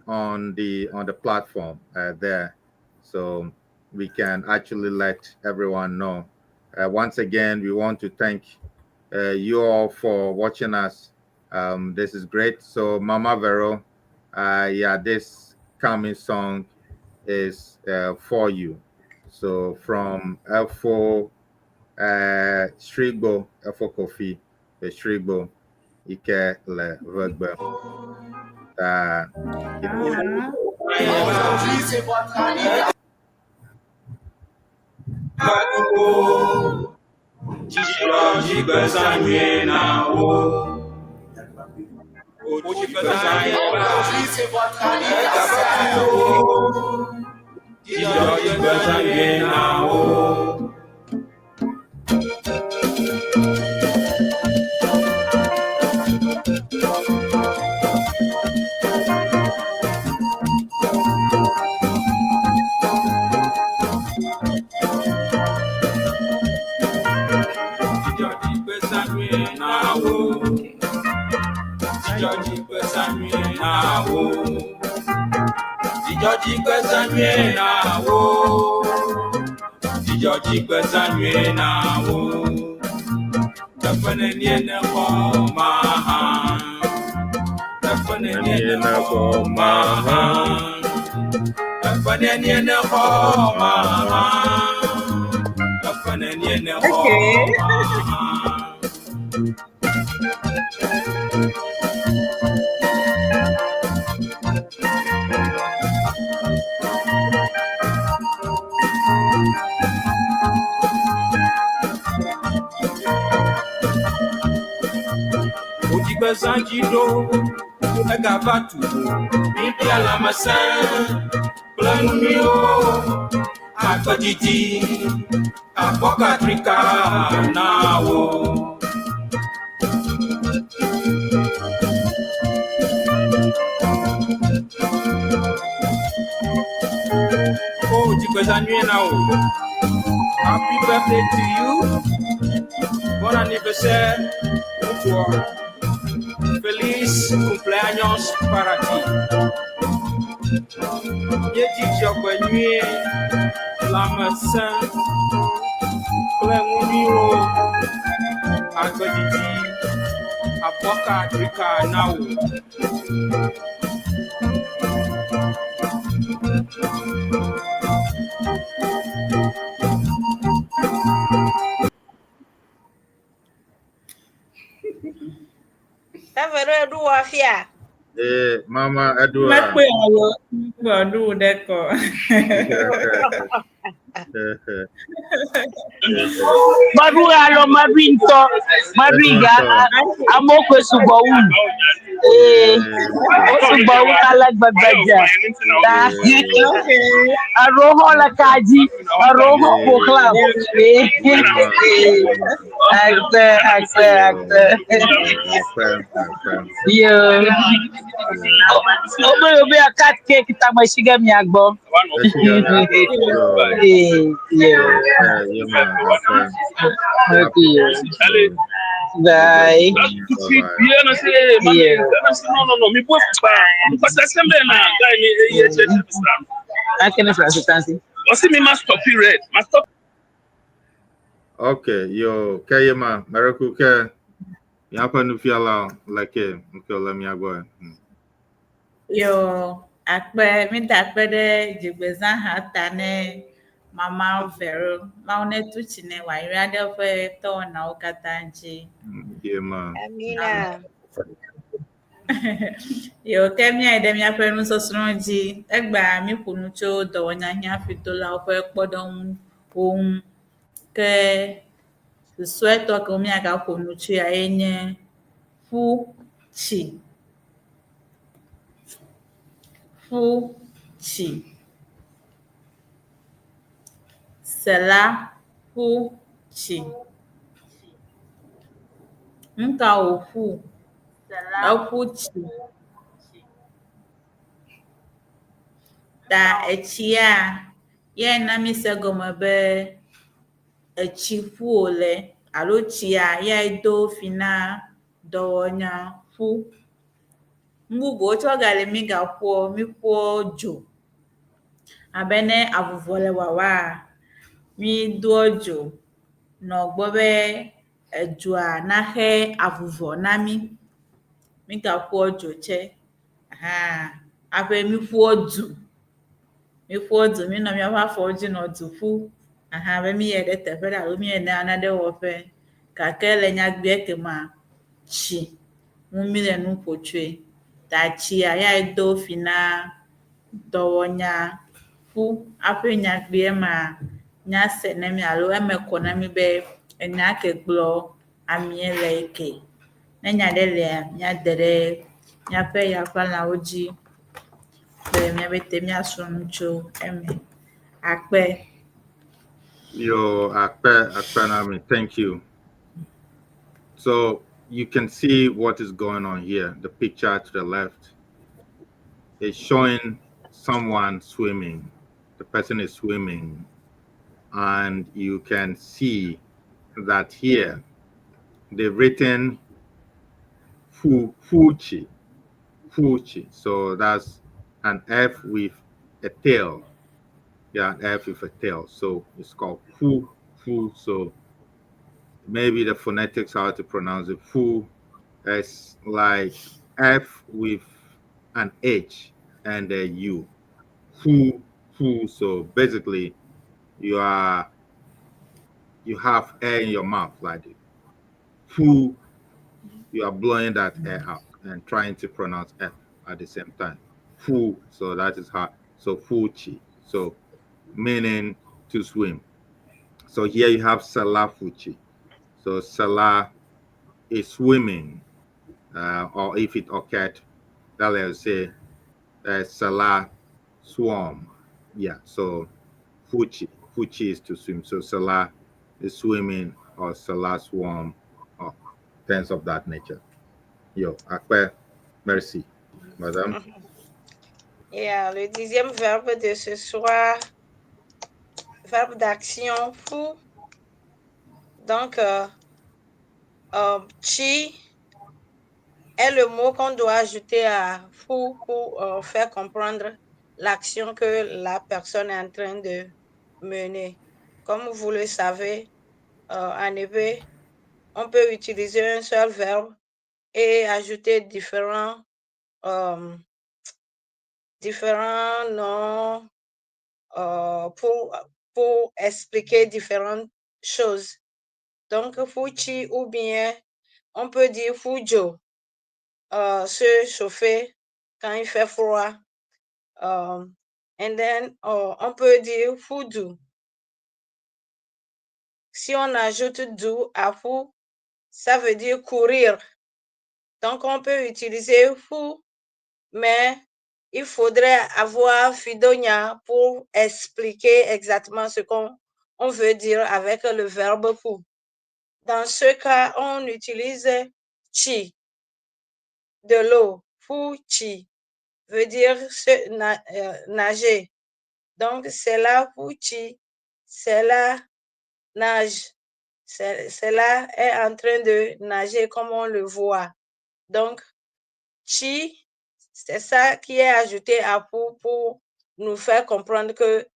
on the platform there, so we can actually let everyone know. Once again, we want to thank you all for watching us. This is great. So, Mama Vero, yeah, this coming song is for you. So, from L4 Srigbo, L4 Kofi, the Srigbo, Ike Le Vegbe. Okay. Odzigbezã dzi ɖo, egava tu Biblia lãmesẽ kple nu nyuiwo, agbedidi, akpɔkatrika na wo. O dzigbezã nyuie na wo. Happy birthday to you. Bon anniversaire pour toi. Feliz cumpleaños para ti. Míedzi dzɔgbe nyuie, lãmesẽ kple nu nyuiwo, agbedidi, abɔka drika na wò. Eve ɖe ɖu wɔ fia. Ee, mama eɖua. Mekpɔe alo mekpɔe ɖu ɖe kɔ. Meɖu alo meɖui ŋutɔ. Meɖui ga amewo koe sugbɔ wum. Ee, wosugbɔ wu ale gbegbe dze. Ta eɖewo hã le ka dzi, eɖewo hã ƒo xlã. Ee, akpe, akpe, akpe. Akpe, akpe. Yo. Wobe yewobe yeakat cake ta metsi ge mia gbɔ. Etsi ge mia gbɔ. Yo. Ee, yo. Akpe, ye ma, akpe. Okay, yo. Bye. Bye-bye. Yeah. Akene Francis Tansi. Okay, yo, ke ye ma, mereku ke miaƒe nufiala le ke ŋke le mia gbɔ. Yo, akpe, mi da akpe ɖe dzigbezã ha ta ne Mama Vero. Mawu netu tsi nɛ wòayra ɖe eƒe dɔwɔnawo katã dzi. Ye ma. Amina. Yo, ke míayi ɖe míaƒe nusɔsrɔ̃ dzi. Egbea míƒo nu tso dɔwɔnya hiãfidolawo ƒe kpɔɖeŋuwo ŋu. Ke susuetɔ ke míagaƒo nu tsoe ye nye ƒu tsi. Ƒu tsi. Sela ƒu tsi. Nu ka wòƒu? Eƒu tsi. Ta etsia ye na míse gɔme be etsi ƒu wòle alo tsia yae do fi na dɔwɔnya ƒu. Nu bubuwo tsɛ gale mígaƒoa, míƒoa dzo. Abe ne avuvɔ le wawa, mídoa dzo nɔ gbɔ be edzoa naxe avuvɔ na mí. Mígaƒoa dzo tsɛ hã hafi míƒoa du. Míƒoa du, míenɔ míaƒe afɔwo dzi nɔ du ƒu aha be míyi ɖe teƒe ɖe alo míyi ɖe nane wɔƒe. Gake le nyagbea ke mea, tsi ŋu míle nu ƒo tsoe. Ta tsia yae do fi na dɔwɔnya ƒu hafi nyagbea ma nyase na mí alo eme kɔ na mí be enya ke gblɔ amee le ke. Ne nya ɖe lia, míade ɖe míaƒe yaƒãlawo dzi be míaƒete míasrɔ̃ nu tso eme. Akpe. Yo, akpe, akpe na mi. Thank you. So you can see what is going on here. The picture to the left is showing someone swimming. The person is swimming, and you can see that here they've written fu fuchi, fuchi. So that's an F with a tail. Yeah, an F with a tail. So it's called fu fu. So maybe the phonetics how to pronounce it. Fu is like F with an H and a U. Fu fu. So basically you have air in your mouth like it. Fu, you are blowing that air out and trying to pronounce F at the same time. Fu, so that is how so fuchi. So meaning to swim. So here you have Salah Fuchi. So Salah is swimming, or if it occurred, that let's say Salah swam. Yeah, so Fuchi, Fuchi is to swim. So Salah is swimming or Salah swam or things of that nature. Yo, akpe, merci, madame. Yeah, le dixième verbe de ce soir, verbe d'action, ƒu. Donc, tsi est le mot qu'on doit ajouter à ƒu pour faire comprendre l'action que la personne est en train de mener. Comme vous le savez, en éwé, on peut utiliser un seul verbe et ajouter différents noms pour expliquer différentes choses. Donc, ƒu tsi ou bien on peut dire ƒu dzo, se chauffer quand il fait froid. And then on peut dire ƒu du. Si on ajoute du à ƒu, ça veut dire courir. Donc, Donc, on peut utiliser ƒu, mais il faudrait avoir Fidonia pour expliquer exactement ce qu'on veut dire avec le verbe ƒu. Dans ce cas, on utilise tsi, de l'eau. Ƒu tsi veut dire se nager. Donc, c'est là ƒu tsi, c'est là nage. Cela est en train de nager comme on le voit. Donc, tsi, c'est ça qui est ajouté à ƒu pour nous faire comprendre que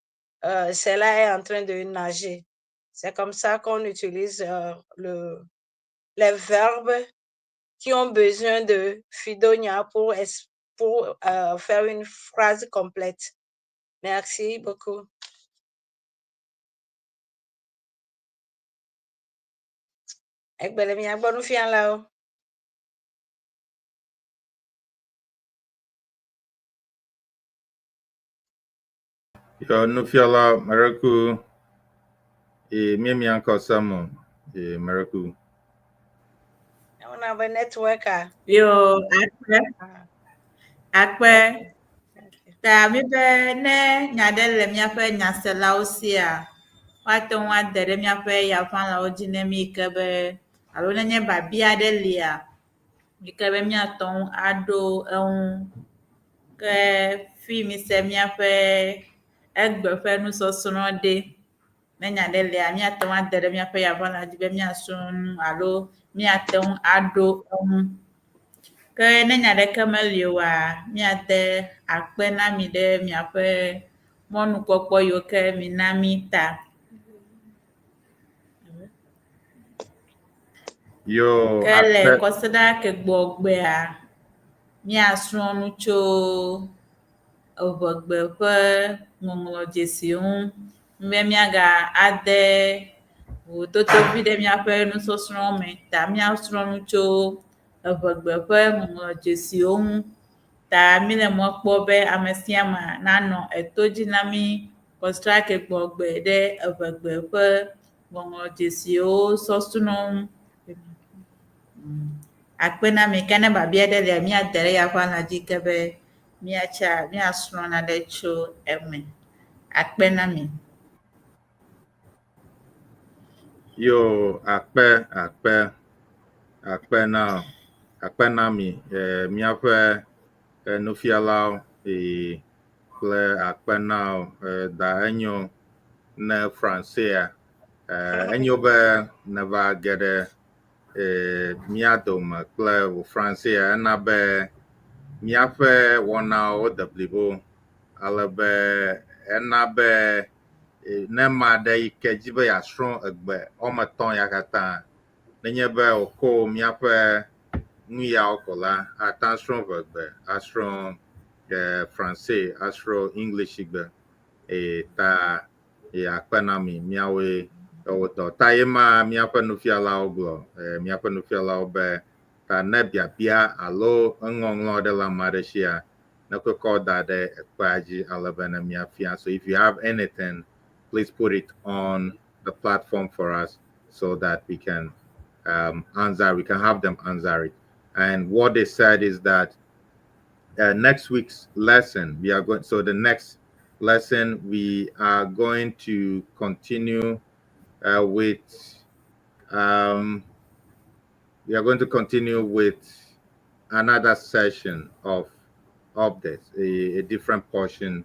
cela est en train de nager. C'est comme ça qu'on utilise les verbes qui ont besoin de Fidonia pour faire une phrase complète. Merci beaucoup. Egbe le mia gbɔ nufialawo. Yo, nufiala Mereku, e mie ŋkɔ Samu, e Mereku. On a network. Yo, akpe. Akpe. Ta mi be ne nya ɖe le míaƒe nyaselawo sia, woate ŋu ade ɖe míaƒe yaʋãlawo dzi ne mi ke be alo nenye biabia aɖe lia, yi ke be míate ŋu aɖo eŋu. Ke fi mi se míaƒe egbe ƒe nusɔsrɔ̃ ɖe. Ne nya ɖe lia, míate ŋu ade ɖe míaƒe yaʋãla dzi be míasrɔ̃ nu alo míate ŋu aɖo eŋu. Ke ne nya ɖeke meli oa, míade akpe na mi ɖe miaƒe mɔnukpɔkpɔ yiwo ke mina mí ta. Yo, Ke le akpe. kɔsiɖa ke gbɔgbea, míasrɔ̃ nu tso eʋegbe ƒe ŋɔŋlɔdzesi ŋu be míaga ade vovototo vi ɖe míaƒe nusɔsrɔ̃ me ta míasrɔ̃ nu tso eʋegbe ƒe ŋɔŋlɔdzesiwo ŋu. Ta mí le mɔ kpɔm be ame sia ame nanɔ eto dzi na mí kɔsiɖa ke gbɔgbe ɖe eʋegbe ƒe ŋɔŋlɔdzesiwo sɔsrɔ̃ ŋu. Akpe na mi ke ne biabia ɖe lia míade ɖe yaʋãla dzi ke be míatsa míasrɔ̃ nane tso eme. Akpe na mi. Yo, akpe, akpe, akpe na, akpe na mi, míaƒe nufialawo kple akpe na da enyo ne Francea. Enyo be neva ge ɖe mía dome kple wò Francea ena be míaƒe wɔnawo de blibo ale be ena be ne ma ɖe yi ke dzi be yeasrɔ̃ egbe woame etɔ̃ ya katã nenye be wòko míaƒe nu yawo ko la ate asrɔ̃ ʋegbe, asrɔ̃ Francais, asrɔ̃ English gbe eye ta akpe na mi míawoe ewɔ dɔ. Ta ye ma míaƒe nufialawo gblɔ míaƒe nufialawo be ta ne biabia alo eŋɔŋlɔ ɖe le ame aɖe sia ne kɔkɔ da ɖe ekpea dzi ale be ne míafia. So if you have anything, please put it on the platform for us so that we can answer, we can have them answer it. And what they said is that next week's lesson, we are going, so the next lesson, we are going to continue with, we are going to continue with another session of this, a different portion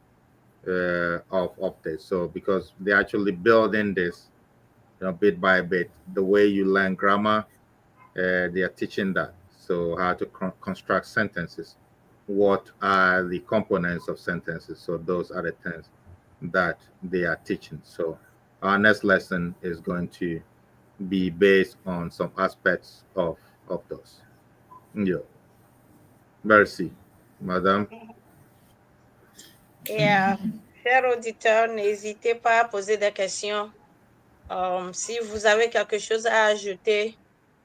of this. So because they're actually building this, bit by bit, the way you learn grammar, they are teaching that. So how to construct sentences, what are the components of sentences? So those are the things that they are teaching. So our next lesson is going to be based on some aspects of those. Yeah. Merci, madame. Yeah. Chers auditeurs, n'hésitez pas à poser des questions. Si vous avez quelque chose à ajouter,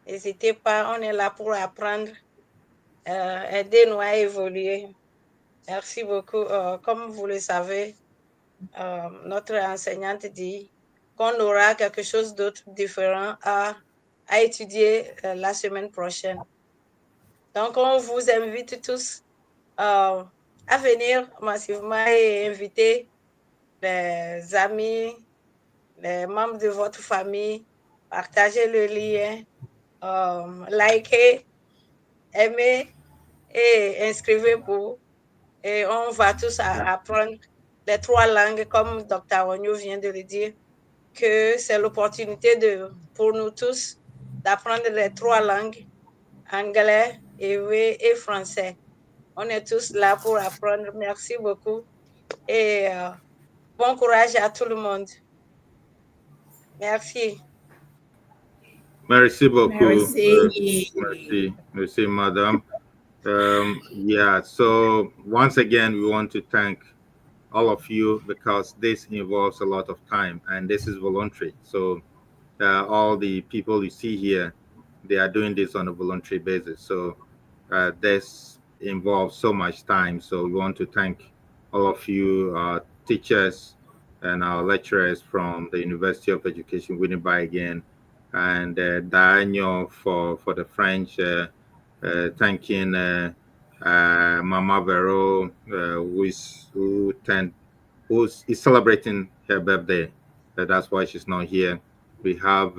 n'hésitez pas, on est là pour apprendre. Aidez-nous à évoluer. Merci beaucoup. Comme vous le savez, notre enseignante dit qu'on aura quelque chose d'autre différent à étudier la semaine prochaine. Donc, on vous invite tous à venir massivement et inviter les amis, les membres de votre famille, partagez le lien, likez, aimez et inscrivez-vous. Et on va tous apprendre les trois langues, comme Dr. Wonyo vient de le dire, que c'est l'opportunité pour nous tous d'apprendre les trois langues, anglais, éwé et français. On est tous là pour apprendre. Merci beaucoup et bon courage à tout le monde. Merci. Merci beaucoup. Merci. Merci. Merci, madame. Yeah, so once again, we want to thank all of you because this involves a lot of time and this is voluntary. So all the people you see here, they are doing this on a voluntary basis. So this involves so much time. So we want to thank all of you, teachers and our lecturers from the University of Education, Winneba again, and Daniel for the French, thanking Mama Vero, who is celebrating her birthday. That's why she's not here. We have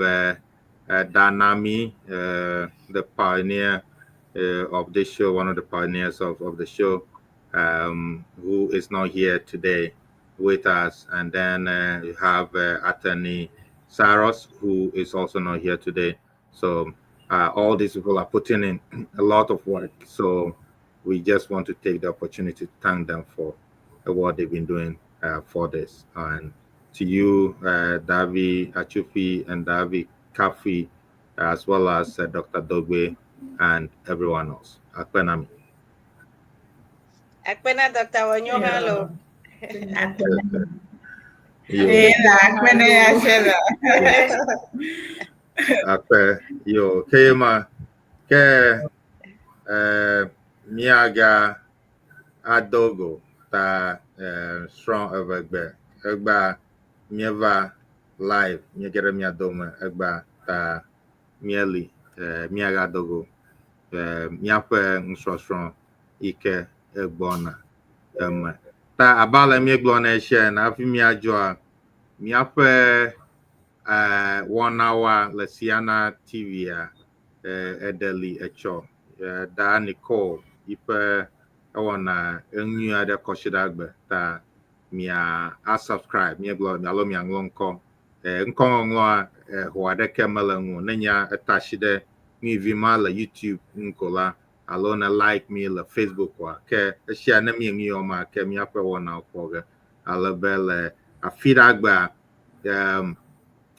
Danami, the pioneer of this show, one of the pioneers of the show, who is not here today with us. And then you have Attorney Saros, who is also not here today. So all these people are putting in a lot of work. So we just want to take the opportunity to thank them for what they've been doing for this. And to you, Davi Achufi and Davi Kafi, as well as Dr. Dogbe and everyone else. Akpe na mi. Akpe na Dr. Wonyo, hello. Yo, Akpe na ya shela. Akpe, yo, kema, ke, miaga adogo ta strong evegbe egba mieva live miegere miadome egba ta mieli miaga dogo miaƒe nusɔsrɔ̃ yi ke egbɔna eme ta abe ale míegblɔ na esia na hafi míadzɔa míaƒe wɔnawoa le Siana TV-a eɖe li etsɔ da Nicole yiƒe ewɔna enyui aɖe kɔsiɖagbe ta mia a subscribe míegblɔ alo miaŋlɔ ŋkɔ ŋkɔŋɔŋlɔa ho aɖeke mele ŋu o ne nya eta asi ɖe nuivi ma le YouTube ŋu ko la alo ne like mi le Facebook wa ke esia ne mi nu ma ke míaƒe wɔnawo kpɔ ge ale be le afi ɖagbea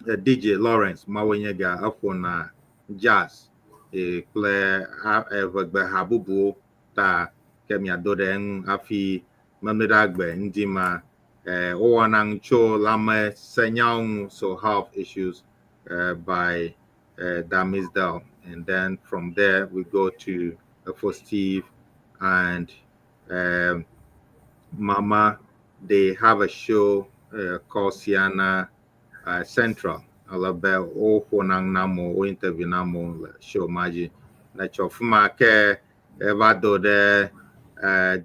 DJ Lawrence Mawenyega eƒona jazz kple eʋegbe ha bubuwo ta ke miado ɖe eŋu hafi memleɖagbe ŋdi ma wowɔna nu tso lãmesenyawo ŋu, so health issues by Damisdale, and then from there we go to for Steve and Mama. They have a show called Siana Central. Ale be woƒona nu na amewo, wo interview na amewo le show ma dzi. Ne tsɔ fi ma ke eva do ɖe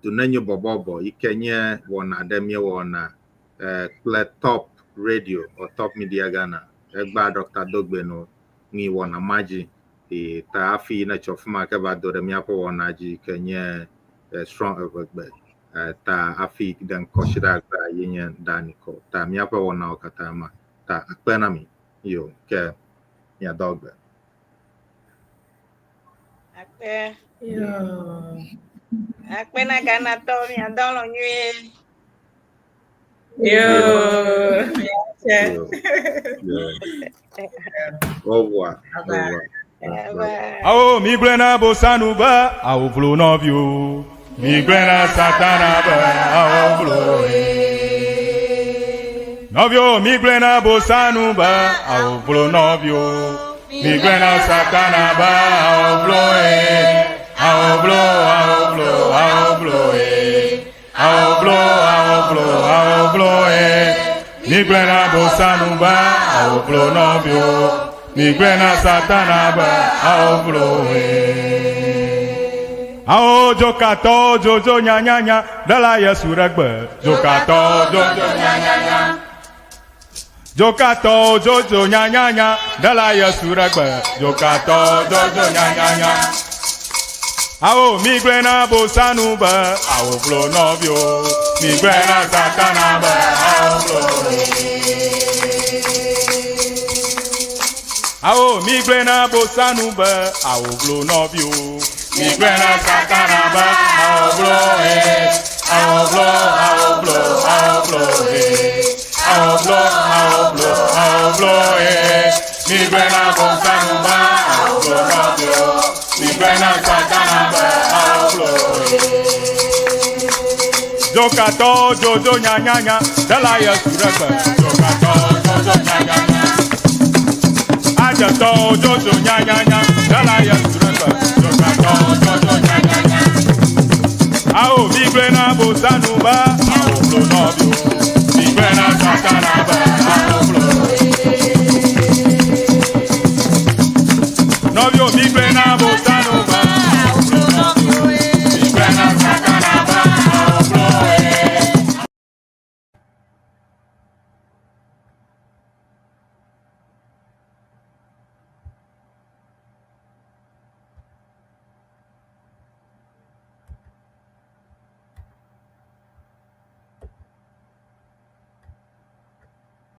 Dunenyo Bɔbɔbɔ yi ke nye wɔna ɖe míewɔna kple Top Radio or Top Media Ghana. Egba Dr. Dogbeno mi wɔna ma dzi. E ta hafi ne tsɔ fi ma ke va do ɖe míaƒe wɔna dzi ke nye Strong Evegbe. Ta hafi ɖe ŋkɔsiɖagbe ye nye Daniko. Ta míaƒe wɔnawo katã ma. Ta akpe na mi. Yo, ke miadɔ gbe. Akpe. Yo. Akpe na Ghanatɔ miadɔ lɔ nyuie. Yo. Yo. Yo. Au revoir. Au revoir. Bye bye. Awo mi gblẽ na bosanu be awo vlo nɔviwo. Mi gblẽ na satana be awo vlo ye. Nɔviwo mi gblẽ na bosanu be awo vlo nɔviwo. Mi gblẽ na satana be awo vlo ye. Awo vlo, awo vlo, awo vlo ye. Awo vlo, awo vlo, awo vlo ye. Mi gblẽ na bosanu be awo vlo nɔviwo. Mi gblẽ na satana be awo vlo ye. Awo dzokatɔwo dzodzo nyanyanya ɖela Yesu ɖe gbe. Dzokatɔwo dzodzo nyanyanya. Dzokatɔwo dzodzo nyanyanya ɖela Yesu ɖe gbe. Dzokatɔwo dzodzo nyanyanya. Awo mi gblɔe na bosanu be awo vlo nɔviwo. Mi gblɔe na Satana be awo vlo. Awo mi gblɔe na bosanu be awo vlo nɔviwo. Mi gblɔe na Satana be awo vlo he. Awo vlo, awo vlo, awo vlo he. Awo vlo, awo vlo, awo vlo he. Mi gblɔe na bosanu be awo vlo nɔviwo. Mi gblɔe na Satana be awo vlo he. Dzokatɔwo dzodzo nyanyanya ɖela Yesu ɖe gbe. Dzokatɔwo dzodzo nyanyanya. Adzetɔwo dzodzo nyanyanya ɖela Yesu ɖe gbe. Dzokatɔwo dzodzo nyanyanya. Awo mi gblɔe na bosanu be awo vlo nɔviwo.